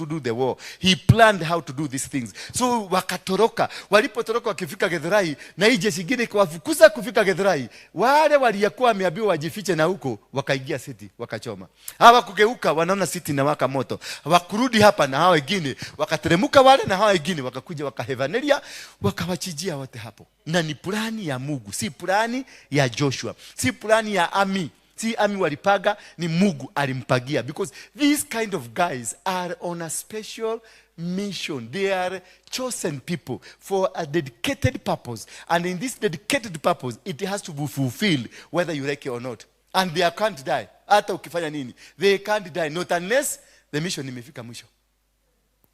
do the war. He planned how to do these things. So wakatoroka. Walipotoroka wakifika Githurai, na hii jeshi ingine ikawafukuza kufika Githurai. Wale waliokuwa wameambiwa wajifiche na huko wakaingia city wakachoma. Hawakugeuka, wanaona city inawaka moto. Hawakurudi hapa na hawa wengine wakateremuka, wale na hawa wengine wakakuja wakahevanelia, wakawachijia wote hapo. Na ni plani ya Mungu, si plani ya Joshua, si plani ya army. Si army walipaga, ni Mungu alimpagia. Because these kind of guys are on a special mission. They are chosen people for a dedicated purpose. And in this dedicated purpose, it has to be fulfilled whether you like it or not. And they can't die. Hata ukifanya nini, they can't die. Not unless the mission imefika mwisho.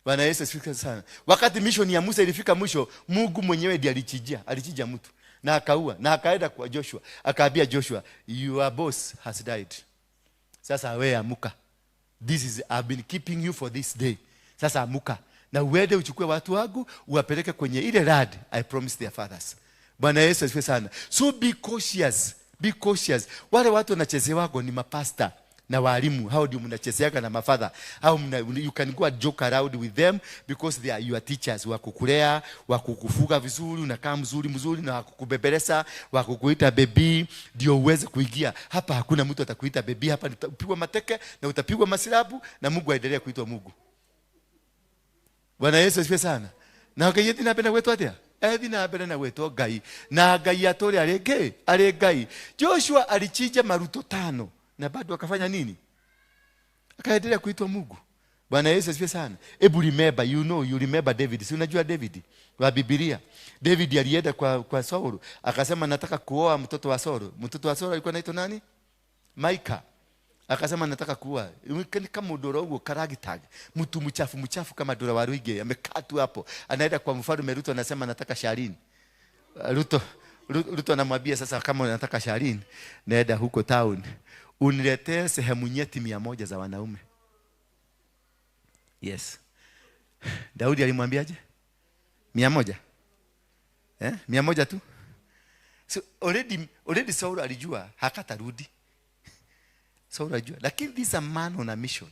Bwana Yesu asifiwe sana. Wakati mission ya Musa ilifika mwisho, Mungu mwenyewe ndiye alichijia, alichija mtu na akaua, na akaenda kwa Joshua, akaambia Joshua, your boss has died. Sasa wewe amuka. This is, I've been keeping you for this day. Sasa amuka na uende uchukue watu wangu uwapeleke kwenye ile land I promised their fathers. Bwana Yesu asifiwe sana. So be cautious, be cautious. Wale watu wanachezewago ni mapasta na walimu. Hao ndio mnachezeaga na mafadha. Hao you can go and joke around with them because they are your teachers. Wakukulea, wakukufuga vizuri, unakaa mzuri mzuri, na wakukubebeleza, wakukuita baby ndio uweze kuingia. Hapa hakuna mtu atakuita baby, hapa utapigwa mateke na utapigwa masilabu na Mungu aendelee kuitwa Mungu. Bwana Yesu asifiwe sana. Na ngai napenda gwetu atia? Ethi na mbere na gwetwo Ngai. Na Ngai atũre arĩ ngĩ? Arĩ Ngai. Joshua alichinja maruto 5 na bado akafanya nini? Akaendelea kuitwa Mungu. Bwana Yesu asifiwe sana. Ebu remember, you know, you remember David. Si unajua David wa Biblia? David alienda kwa Saul, akasema nataka kuoa mtoto wa Saul. Mtoto wa Saul alikuwa anaitwa nani? Micah. Akasema nataka kuoa. Kama udoro huo karagitag. Mtu mchafu mchafu kama dora wa Ruige amekaa tu hapo. Anaenda kwa mfalme Ruto anasema nataka Sharini. Ruto anamwambia sasa kama unataka Sharini, naenda huko town. Uniletee sehemu nyeti 100 za wanaume. Yes. Daudi alimwambiaje? 100. 100 tu. So already Saul alijua hakatarudi. Saul alijua. Lakini this is a man on a mission.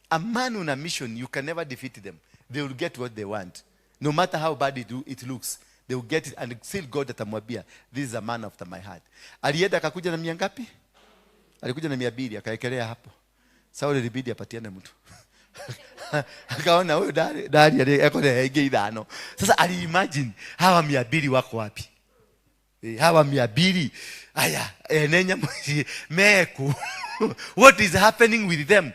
A man on a mission, you can never defeat them. They will get what they want. No matter how bad it looks, they will get it, and still God atamwambia, this is a man after my heart. Alienda akakuja na 100 ngapi? Alikuja na 200 akaekelea hapo. Saul ilibidi apatiane mtu. Akaona huyu dari yako na hege 5. Sasa ali imagine hawa 200 wako wapi? Hawa 200 aya enenya meku. What is happening with them?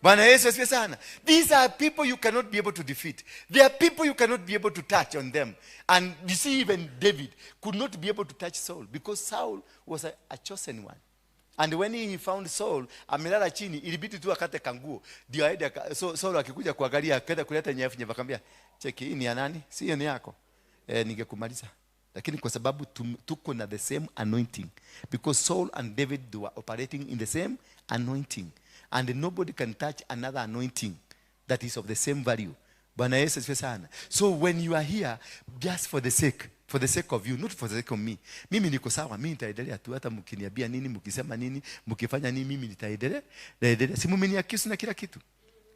Bwana Yesu asifiwe sana. These are people you cannot be able to defeat. They are people you cannot be able to touch on them. And you see, even David could not be able to touch Saul because Saul was a chosen one. And when he found Saul, amelala chini, ilibidi tu akate kanguo. Ndio aende so, Saul akikuja kuangalia, akaenda kuleta nyefu nyefu, akamwambia, cheki hii ni ya nani? Si hiyo ni yako. Ningekumaliza. Lakini kwa sababu tuko na the same anointing. Because Saul and David they were operating in the same anointing. And nobody can touch another anointing that is of the same value. Bwana Yesu asifiwe sana. So when you are here, just for the sake of you, not for the sake of me. Mimi niko sawa, mimi nitaendelea tu, hata mkiniambia nini, mkisema nini, mkifanya nini, mimi nitaendelea. Naendelea. Si mmeniaccuse na kila kitu.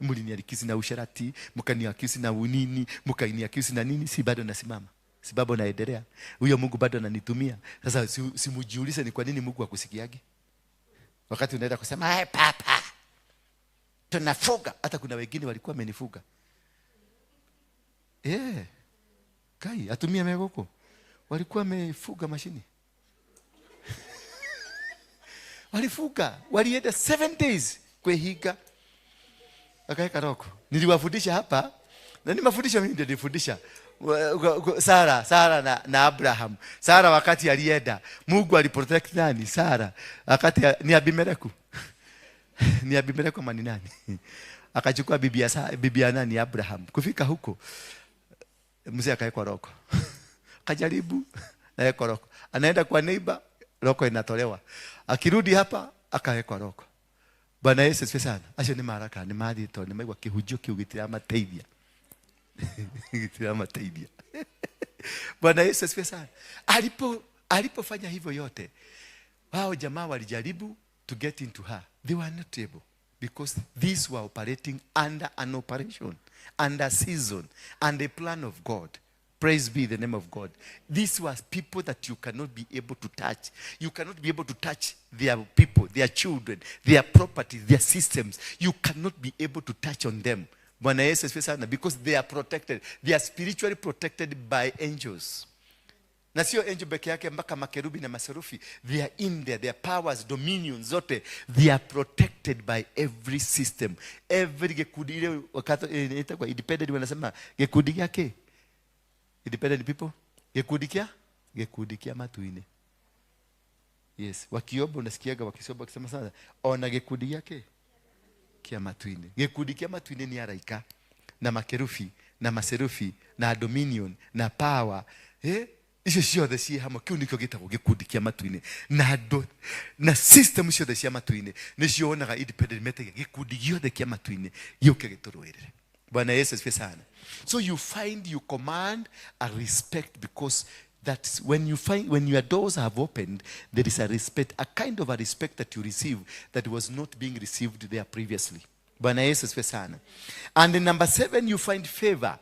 Mliniaccuse na usherati, mkaniaccuse na unini, mkaniaccuse na nini, si bado nasimama. Si bado naendelea. Huyo Mungu bado ananitumia. Sasa simujiulize ni kwa nini Mungu hakusikiagi. Wakati unaenda kusema, "Hey papa, tunafuga." Hata kuna wengine walikuwa wamenifuga. Kai, atumia megoko. Walikuwa wamefuga mashini. Walifuga, walienda 7 days kwehiga. Akaweka roko. Niliwafundisha hapa, na nimafundisha mimi ndio nilifundisha. Sara na Abraham. Sara wakati alienda, Mungu aliprotect nani? Sara. Wakati ni Abimeleku. Ni Abimeleku ama ni nani? Akachukua bibi ya nani? Abraham. Kufika huko, mzee akawekwa roko. Akajaribu na yeye roko. Anaenda kwa neighbor, loko inatolewa. Akirudi hapa akawekwa loko. Bwana Yesu asifiwe sana. Acio nĩ maraka nĩ mathiĩ tondũ nĩ maigua kĩhunjio kĩu gĩtiramateithia. Gĩtiramateithia. Bwana Yesu asifiwe sana. Alipofanya hivyo yote, wao jamaa walijaribu to get into her. They were not able because these were operating under an operation, under season, and a plan of God. Praise be the name of God. These were people that you cannot be able to touch. You cannot be able to touch their people, their children, their property, their systems. You cannot be able to touch on them. Bwana Yesu asifiwe sana, because they are protected. They are spiritually protected by angels. Na sio angel peke yake, mpaka makerubi na maserufi. They are in there, their powers, dominions zote. They are protected by every system. Every gikundi ile wakati inaitwa independent, wanasema gikundi yake. Independent people, gikundi kia matuine. Yes, wakiomba unasikiaga wakisoma wakisema sana, ona gikundi yake kia matuine. Gikundi kia matuine ni araika na makerufi na maserufi na dominion na power. Icio ciothe ciĩ hamwe, kĩu nĩkĩo gĩtagwo gĩkundi kĩa matu-inĩ. Na andũ na system ciothe cia matu-inĩ nĩcio wonaga independent metagia gĩkundi gĩothe kĩa matu-inĩ gĩũke gĩtũrũĩrĩre. Bwana Yesu asifiwe sana. So you find you command a respect, because that's when you find when your doors have opened, there is a respect, a kind of a respect that you receive that was not being received there previously. Bwana Yesu asifiwe sana. And in number 7, you find favor.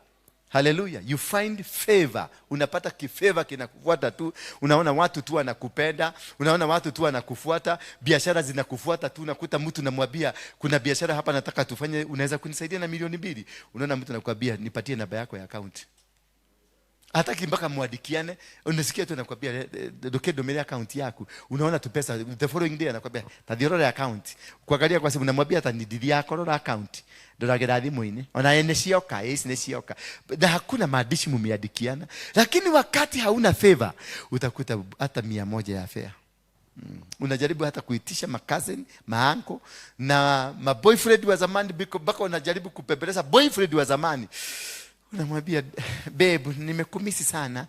Hallelujah. You find favor. Unapata kifavor kinakufuata tu. Unaona watu tu wanakupenda, unaona watu tu wanakufuata, biashara zinakufuata tu. Unakuta mtu namwambia kuna biashara hapa nataka tufanye, unaweza kunisaidia na 2,000,000? Unaona mtu anakuambia nipatie namba yako ya account. Hataki mpaka muadikiane, unasikia tu anakuambia nduke account yako. Unaona tu pesa, the following day anakuambia tathiorora account. Kuangalia kwa simu unamwambia hata ni didi yako rora account. Ndoragera thimũ-inĩ. Ona ene cioka, ĩci nĩ cioka. Na hakuna maandishi mumeandikiana. Lakini wakati hauna favor, utakuta hata 100 ya fare. Unajaribu hata kuitisha makazini, maanko na maboyfriend wa zamani, mpaka unajaribu kupembeleza boyfriend wa zamani. Unamwambia babe, nimekumisi sana.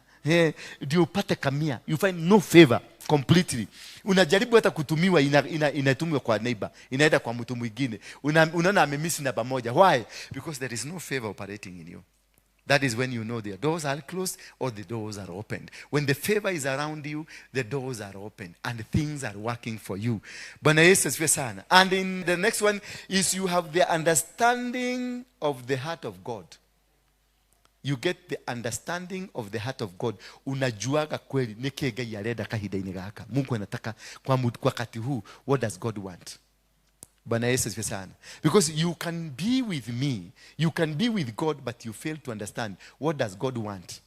Ndio upate kamia. You find no favor completely. Unajaribu hata kutumiwa, inatumiwa kwa neighbor, inaenda kwa mtu mwingine. Unaona amemisi namba moja. Why? Because there is no favor operating in you. That is when you know the doors are closed or the doors are opened. When the favor is around you, the doors are opened and things are working for you. Bwana Yesu asifiwe sana. And in the next one is you have the understanding of the heart of God. You get the understanding of the heart of God. Unajuaga kweli niki Ngai arenda kahinda-inĩ gaka. Mungu anataka kwa wakati huu, what does God want? Bwana Yesu asifiwe sana. Because you can be with me, you can be with God, but you fail to understand what does God want.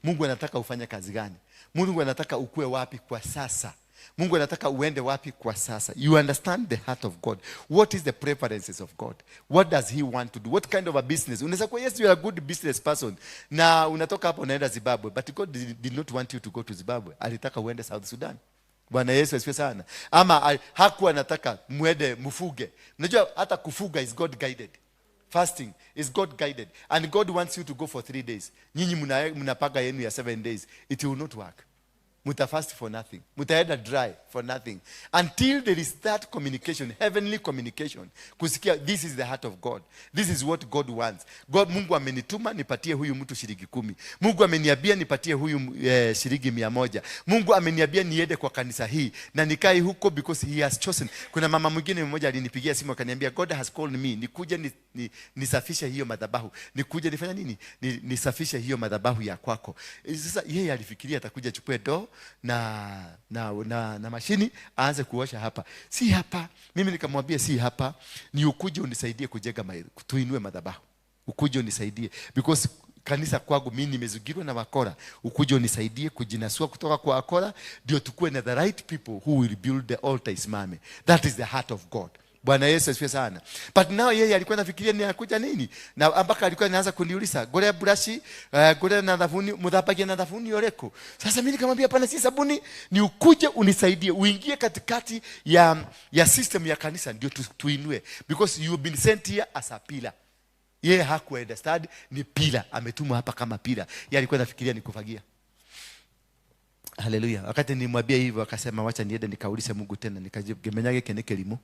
Mungu anataka ufanye kazi gani? Mungu anataka ukue wapi kwa sasa? Mungu anataka uende wapi kwa sasa? You understand the heart of God. What is the preferences of God? What does he want to do? What kind of a business? Unaweza kuwa, yes, you are a good business person. Na unatoka hapo unaenda Zimbabwe, but God did not want you to go to Zimbabwe. Alitaka uende South Sudan. Bwana Yesu asifiwe sana. Ama hakuwa anataka muende mfuge. Unajua hata kufuga is God guided. Fasting is God guided. And God wants you to go for 3 days. Nyinyi mnapanga yenu ya 7 days. It will not work. Mutafast for nothing. Mutaenda dry for nothing. Until there is that communication, heavenly communication. Kusikia, this is the heart of God. This is what God wants. God, Mungu amenituma nipatie huyu mtu shilingi 10. Mungu ameniambia nipatie huyu shilingi 100. Mungu ameniambia niende kwa kanisa hii na nikae huko because he has chosen. Kuna mama mwingine mmoja alinipigia simu akaniambia God has called me nikuje nisafishe hiyo madhabahu. Nikuje nifanye nini? Nisafishe hiyo madhabahu ya kwako. Sasa yeye alifikiria atakuja chukue ndoo na mashini aanze kuosha hapa. Si hapa. Mimi nikamwambia si hapa, ni ukuje unisaidie kujenga, tuinue madhabahu. Ukuje unisaidie because kanisa kwangu mimi nimezingirwa na wakora. Ukuje unisaidie kujinasua kutoka kwa wakora ndio tukue na the right people who will build the altar isimame. That is the heart of God. Bwana Yesu asifiwe sana. But now yeye alikuwa anafikiria ni anakuja nini? Na mpaka alikuwa anaanza kuniuliza, gore brush, gore na thabuni, muthabagia na thabuni oreko. Sasa mimi nikamwambia hapana, si sabuni, ni ukuje unisaidie, uingie katikati ya system ya kanisa ndio tuinue, because you have been sent here as a pillar. Yeye hakuwa understand ni pillar, ametumwa hapa kama pillar. Yeye alikuwa anafikiria ni kufagia. Haleluya. Wakati nilimwambia hivyo akasema wacha niende nikaulize Mungu tena, nikajibu gemenyage kene kelimo.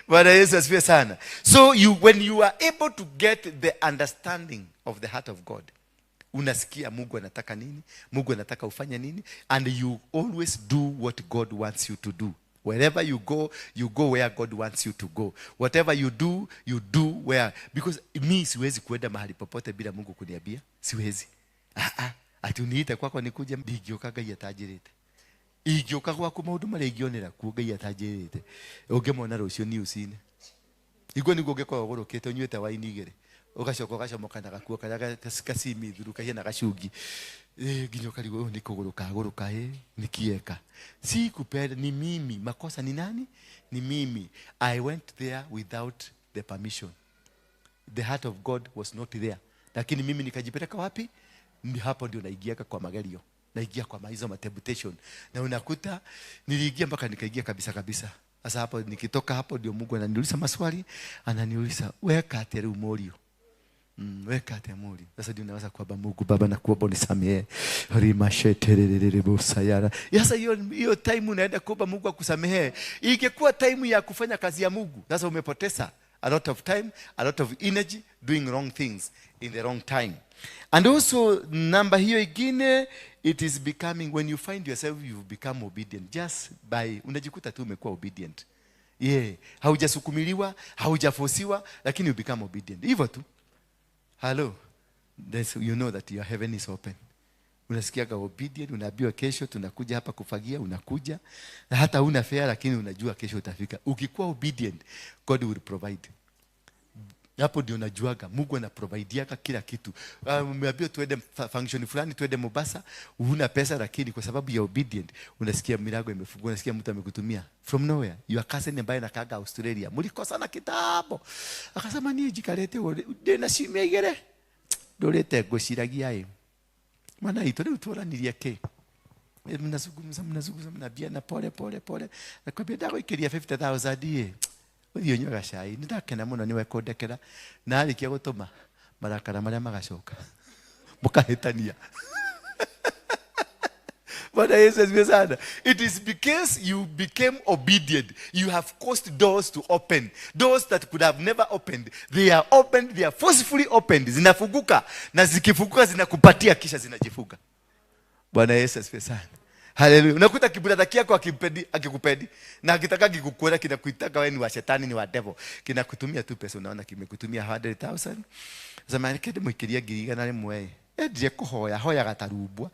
Bwana Yesu asifiwe sana. So you, when you are able to get the understanding of the heart of God, unasikia Mungu anataka nini, Mungu anataka ufanye nini, and you always do what God wants you to do. Wherever you go, you go where God wants you to go. Whatever you do, you do where. Because mi siwezi kuenda mahali popote bila Mungu kuniambia. Siwezi. Ati uniite kwako nikuje, ndingĩũka Ngai atanjĩrĩte. Ingĩũka gwaku maũndũ marĩa ingĩonera kuo Ngai atanjĩrĩte. Ũngĩmona rũciũ news-inĩ. Iguo nĩguo ũngĩkorwo ũgũrũkĩte ũnyuĩte waini igĩrĩ. Ũgacoka ũgacomoka na gakuo karĩa gacimi thuru kahiana gacungi. Nginya ũkarigwo ũyũ nĩ kũgũrũka agũrũka nĩ kieka. Si kupenda, ni mimi. Makosa ni nani? Ni mimi. I went there without the permission. The heart of God was not there. Lakini mimi nikajipeleka wapi? Ni hapo ndio naingiaka kwa magerio. Naingia kwa hizo temptation. Na unakuta niliingia mpaka nikaingia kabisa kabisa. Sasa hapo nikitoka hapo ndio Mungu ananiuliza maswali, ananiuliza weka atia rĩu mũriũ. Weka atia mũriũ. Sasa ndio naweza kuomba Mungu Baba na kuomba unisamehe. Rima shetererere bosayara. Sasa hiyo time unaenda kuomba Mungu akusamehe. Ingekuwa time ya kufanya kazi ya Mungu. Sasa umepoteza a lot of time, a lot of energy doing wrong things in the wrong time. And also number hiyo ingine, it is becoming when you find yourself you've become obedient just by unajikuta tu umekuwa obedient. Yeah, haujasukumiliwa, haujafosiwa, lakini you become obedient. Hivyo tu. Hello. This, you know that your heaven is open. Unasikiaga obedient, unaambiwa kesho tunakuja hapa kufagia, unakuja. Na hata huna fare lakini unajua kesho utafika. Ukikuwa obedient, God will provide. Hapo ndio unajuaga Mungu anaprovidiaga kila kitu. Umeambiwa tuende function fulani, tuende Mombasa, huna pesa lakini kwa sababu ya obedient unasikia milango imefunguka, unasikia mtu amekutumia from nowhere. Your cousin ambaye anakaaga Australia, mlikosana kitambo. Akasema niĩ njikarĩte ũguo, ndĩna ciumia igĩrĩ. Ndũrĩte ngũciragia ĩ. Mwana itũ rĩu twaranirie kĩ? Mnazungumza, mnazungumza, mnaambiana pole pole pole. Nakwambia ndagũikĩria 50,000 ĩ. Ũthiĩ ũnyue gacai. Nĩndakena mũno nĩwe kũndekera. Na arĩkia gũtũma marakara marĩa magacoka. Mũkahĩtania. Bwana Yesu asifiwe sana. It is because you became obedient. You have caused doors to open. Doors that could have never opened. They are opened, they are forcefully opened. Zinafunguka. Na zikifunguka zinakupatia kisha zinajifunga. Bwana Yesu asifiwe sana. Haleluya. Unakuta kibrother kyako akikupendi na akitaka kikukuona kinakuitaka wewe ni wa shetani, ni wa devil. Kinakutumia tu pesa, unaona kimekutumia 100,000. Zamani kende muikiria 100,000. Endire kuhoya, hoyaga tarumbwa.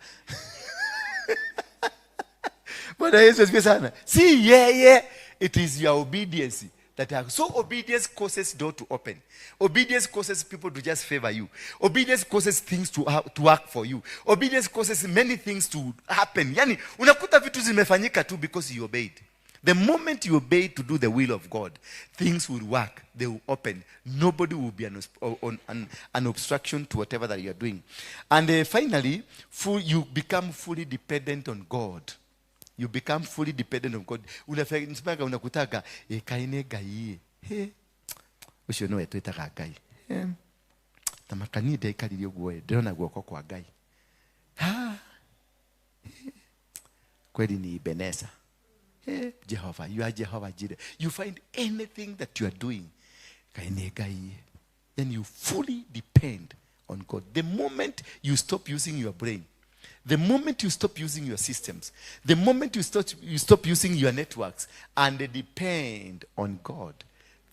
Bwana Yesu asifiwe sana. Si yeye, it is your obedience that have. So obedience causes door to open. Obedience causes people to just favor you. Obedience causes things to work for you. Obedience causes many things to happen. Yani unakuta vitu zimefanyika tu because you obeyed. The moment you obey to do the will of God, things will work. They will open. Nobody will be an obstruction to whatever that you are doing. And finally, you become fully dependent on God. You become fully dependent on God. Unafanya unakutaka kaine Ngai. He. Ucio niwe twitaga Ngai. Ta makanie ndaikarire uguo ndĩrona guoko kwa Ngai. Ha. Kweli ni Ebenezer. Hey, Jehovah, you are Jehovah Jireh. You find anything that you are doing, kaine Ngai. Then you fully depend on God. The moment you stop using your brain, the moment you stop using your systems, the moment you stop using your networks and depend on God,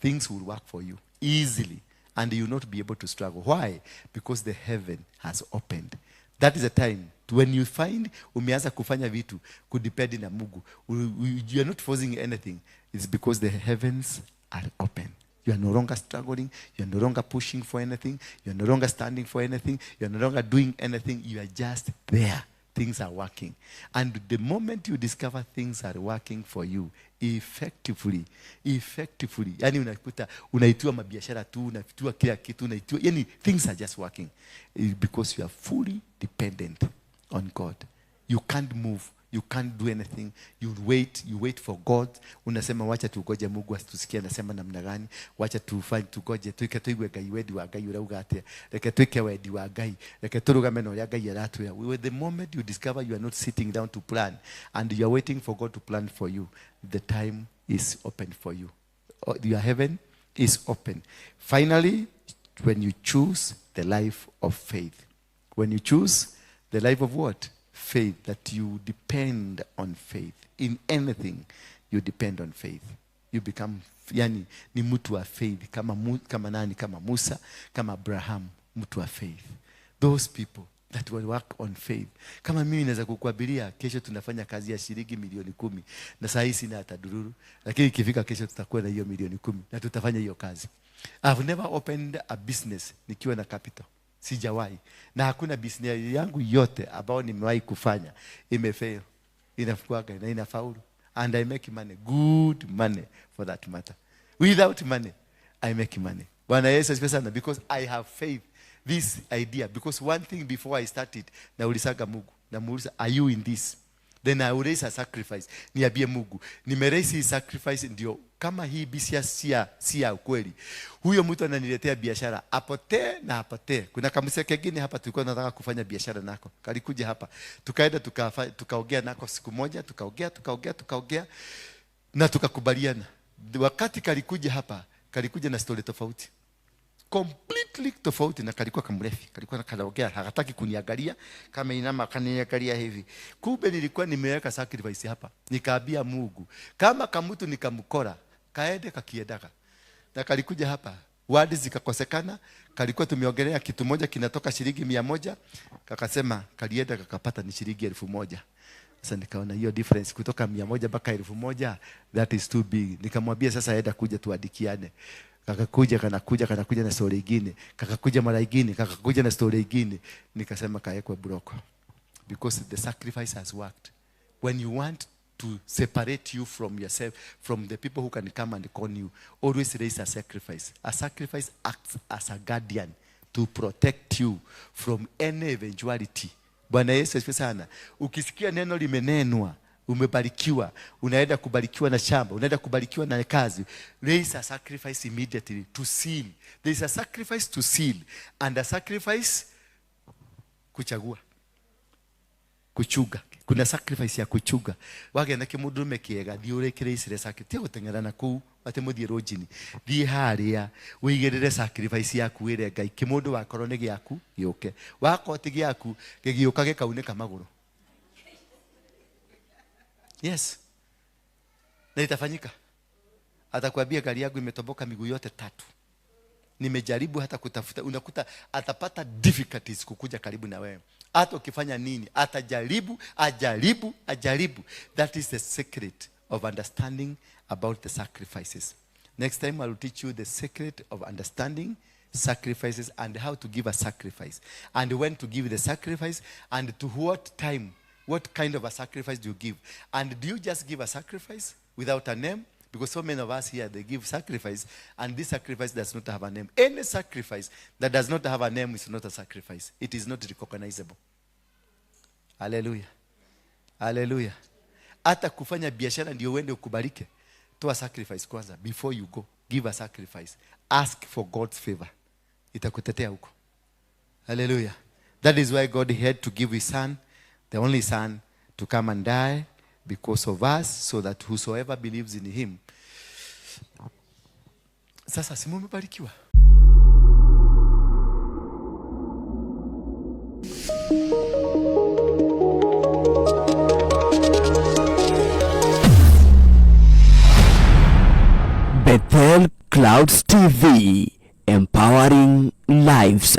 things will work for you easily and you will not be able to struggle. Why? Because the heaven has opened. That is a time when you find umeanza kufanya vitu kudepend na Mungu. You are not forcing anything. It's because the heavens are open. You are no longer struggling. You are no longer pushing for anything. You are no longer standing for anything. You are no longer doing anything. You are just there. Things are working. And the moment you discover things are working for you, effectively, effectively, yani unakuta, unaitiwa mabiashara tu, unaitiwa kila kitu, unaitiwa, yani things are just working. Because you are fully dependent on God. You can't move. You can't do anything. You wait, you wait for God. Unasema wacha tugoje Mungu asitusikie anasema namna gani. Wacha tufanye, tugoje, tuike tuigue Ngai, wendi wa Ngai urauga atia. Reke twike wendi wa Ngai. Reke turugame na uria Ngai aratwira. The moment you discover you are not sitting down to plan and you are waiting for God to plan for you, the time is open for you. Your heaven is open. Finally, when you choose the life of faith. When you choose the life of what? Faith, that you depend on faith. In anything, you depend on faith. You become, yani, ni mtu wa faith. Kama nani? Kama Musa, kama Abraham, mtu wa faith. Those people that will work on faith. Kama mimi naweza kukuabiria kesho tunafanya kazi ya shilingi milioni 10 na saa hii sina hata dururu, lakini ikifika kesho tutakuwa na hiyo milioni 10 na tutafanya hiyo kazi. I've never opened a business nikiwa na capital. Sijawahi. Na hakuna business yangu yote ambayo nimewahi kufanya imefail. Inafuaga na inafaulu. And I make money, good money for that matter. Without money, I make money. Bwana Yesu asifiwe sana, because I have faith. This idea, because one thing before I started, naulizaga Mungu, namuuliza, are you in this? Then I will raise a sacrifice. Niambie Mungu, nimeraise hii sacrifice ndio kama hii business si ya ukweli. Huyo mtu ananiletea biashara, apotee na apotee. Kuna kamse kengine hapa tulikuwa tunataka kufanya biashara nako. Kalikuja hapa. Tukaenda tukaongea nako siku moja, tukaongea, tukaongea, tukaongea na tukakubaliana. Wakati kalikuja hapa, kalikuja na story tofauti. Completely tofauti, na kalikuwa kamrefi, kalikuwa kanaongea, hakataki kuniangalia, kama inama kaniangalia hivi. Kumbe nilikuwa nimeweka sacrifice hapa. Nikaambia Mungu, kama kamutu nikamkora, kaende kakiendaga. Na kalikuja hapa, wadi zikakosekana, kalikuwa tumeongelea kitu moja kinatoka shilingi 100, kakasema kalienda kakapata ni shilingi 1000. Sasa nikaona hiyo difference kutoka 100 mpaka 1000, that is too big. Nikamwambia sasa aenda kuja tuandikiane. Kakakuja, kanakuja, kanakuja na story nyingine. Kakakuja mara nyingine, kakakuja na story nyingine. Nikasema kaekwe block. Because the sacrifice has worked. When you want to separate you from yourself, from the people who can come and con you, always raise a sacrifice. A sacrifice acts as a guardian to protect you from any eventuality. Bwana Yesu asifiwe sana. Ukisikia neno limenenwa, umebarikiwa, unaenda kubarikiwa na shamba, unaenda kubarikiwa na kazi, raise a sacrifice immediately to seal. There is a sacrifice to seal and a sacrifice kuchagua, kuchuga. Kuna sacrifice ya kuchuga. Wagenda kimundurume kiega, thiĩ ũrĩkĩre sacrifice. Tiga gũteng'era na kũu atĩ mũthiĩ rũnjini. Thiĩ harĩa ũigĩrĩre sacrifice yaku, wĩre Ngai kĩmũndũ wakorwo nĩ gĩaku gĩũke, wakorwo ti gĩaku gĩgĩũka gĩkaunĩka magũrũ. Yes, na itafanyika. Atakwambia gari yangu imetoboka miguu yote 3, nimejaribu hata kutafuta. Unakuta atapata difficulties kukuja karibu na wewe. Hata ukifanya nini, atajaribu, ajaribu, ajaribu. That is the secret of understanding about the sacrifices. Next time I will teach you the secret of understanding sacrifices and how to give a sacrifice, and when to give the sacrifice, and to what time, what kind of a sacrifice do you give? And do you just give a sacrifice without a name? Because so many of us here, they give sacrifice, and this sacrifice does not have a name. Any sacrifice that does not have a name is not a sacrifice. It is not recognizable. Hallelujah. Hallelujah. Hata kufanya biashara ndio uende ukubalike, toa sacrifice kwanza before you go. Give a sacrifice. Ask for God's favor. Itakutetea huko. Hallelujah. That is why God had to give his son, the only son, to come and die because of us, so that whosoever believes in him. Sasa si mumebarikiwa? Bethel Clouds TV, empowering lives.